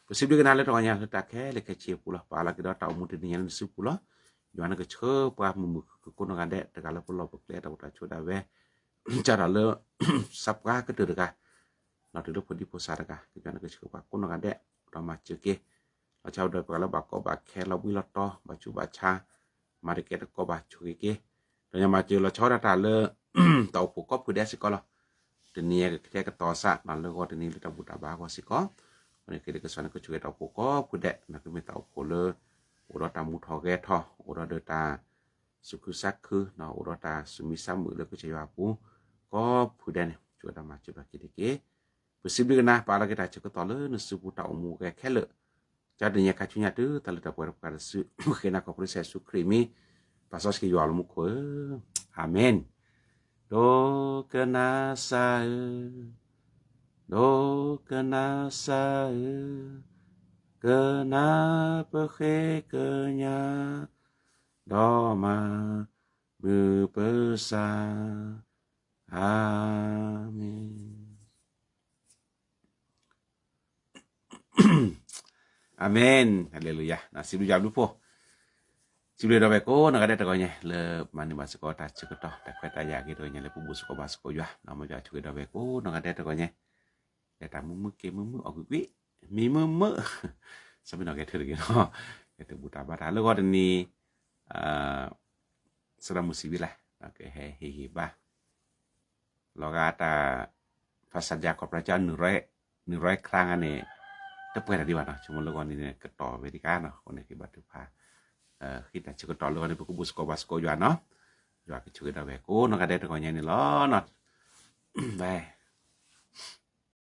ပစံးဘျုးက့ၤနၤလၢတဂီၤညါလၢတၢ်ခဲလၢာ်ခဲဆ့အပူၤလီၤ ပာ်လီၤက့ၤဒီးတၢ်အိၣ်မူတနံၤညါလၢနစုပူၤလီၤ. ယွၤန့ၣ်ကဆှၢပှၤမုာ်မုာ်ခုၣ်ခုၣ်ကိးနီၢ်ဂၤဒဲး တဂၤလၢပလီၢ်ပကျဲတၢ်အိၣ်တၢ်ဆိးဒၣ်ဝဲ ကဒီးလၢ သးပှၢ်ကတၢၢ်တဂၤ ဒီးတုၤလၢဖိဒံဖိသၣ်တဂၤ ကစၢ်န့ၣ်ကဆှၢပှၤကိးနီၢ်ဂၤဒဲး ဒီးမၤစၢၤက့ၤ လီၤဆီဒၣ်ပှၤလၢဘၣ်ကီဘၣ်ခဲလီၤဘှံးလီၤတီၤ ဘၣ်ဆူးဘၣ်ဆါ မၤတကဲတကီဘၣ်ဆိၣ်ဂ့ၤက့ၤ ဒီးယွၤမၤစၢၤလီၤဆီဒၣ်တၢ်လၢ တၢ်အိၣ်ဖှိၣ်ကိးဖုဒဲးစ့ၢ်ကီးလီၤ. တနံၤအံၤကကဲကတီၤစး လၢဂီၢ်တနံၤလၢတၢ်ဘူၣ်တၢ်ဘါအဂီၢ်စ့ၢ်ကီး အဃိန့ၣ်က့ၤလၢကစၢ်န့ၣ်ကဆိၣ်ဂ့ၤတၢ်အိၣ်ဖှိၣ်ကိးဖုဒဲး ကမ့ၢ်တၢ်အိၣ်ဖှိၣ်လၢ အိၣ်ဒီးတၢ်မူထီၣ်ဂဲၤထီၣ် အိၣ်ဒီးဒီးတၢ် သူၣ်ခုသးခု အိၣ်ဒီးတၢ်သူၣ်မံသးမုာ်လၢကစၢ်ယွၤအပူၤ ကိးဖုဒဲးန့ၣ် ဆိၣ်ဂ့ၤဒီးမၤစၢၤဘၣ်က့ၤတက့ၢ်. ပစံးဘျုးက့ၤနၤ ပာ်လီၤက့ၤတၢ်ဆၢကတီၢ်လၢနစုပူၤတၢ်အိၣ်မူဂဲၤခဲလၢာ် ကတနံၤညါခါဆူညါတုၤတၢ်လၢတၢ်ပှဲၤတပှဲၤတစု ဃ့နၤခီဖျိစဲးယ့ၣ်ၡူးခရံာ်အမံၤ ပၢ်စီဆှံယွၤလၢမူခိၣ်ဧၢ အၤမ့ၣ်. ဒိကနၣ်စၢ်ဧၢ, ဒိကနၣ်စၢ်ဧၢ, ကနၣ်ပဃ့ကညး, ဒီးမၤမုာ်ပသး, အၤမ့ၣ်. အၤမ့ၣ်, ဟါလ့လူယၤ, စံးဘျုးယွၤဘျုးဖှိၣ်, စံးဘျုးဒီပုၢ်ဝဲၢ်ကိးနီၢ်ဂၤဒဲးတဂီၤညါ လၢမၤန့ၢ်ဘၣ်စ့ၢ်ကီးတၢ်ဆၢကတီၢ် တၢ်ခွဲးတၢ်ယာ်အဂ့ၢ်တဂီၤညါ လၢပဘူၣ်စ့ၢ်ကီးဘါစ့ၢ်ကီးယွၤ, မ်ယွၤဆိၣ်ဂ့ၤဒီပုၢ်ဝဲၢ်ကိးနီၢ်ဂၤဒဲးတဂီၤညါ, လၢတၢ်မုာ်မုာ်က့ၤမုာ်မုာ် အီၣ်ကွံာ်ကွံာ်, မံမုာ်မုာ်, စီၤမ့ၢ်နီၢ်ကဲထၢၣ်တဂ့ၤလီၤ, ကဲထၢၣ်ဘူၣ်တၢ်ဘါတၢ်လၢဂီၢ်တနံၤ စီၤဒၤမုၣ်စံးဝံၤလၢ် ကဟဲဟ့ၣ်ဂံၢ်ဘါ လီၤဂာ်တၢ် ဖဆၣ်ယၤ ခီၣ်ပြၢကၠီ နုၢ်ရွဲခရါန့ၣ် တပှဲၤတၢ်ဒံးဘၣ်နီၤ, ဆိကမိၣ်လၢဂီၢ်န့ၣ် ကတီၢ်ဝဲဒံးကါနီၤ, အဃိန့ၣ် ကဘါထုကဖၣ် ဃ့တၢ်ဆၢကတီၢ်လၢဂီၢ်န့ၣ် ပကဘူၣ်စ့ၢ်ကီးဘါစ့ၢ်ကီးယွၤနီၤ, ယွၤကဆိၣ်ဂ့ၤဒီပုၢ်ဝဲၢ်ကိးနီၢ်ဂၤဒဲးတဂီၤညါန့ၣ်လီၤ, ဘၣ်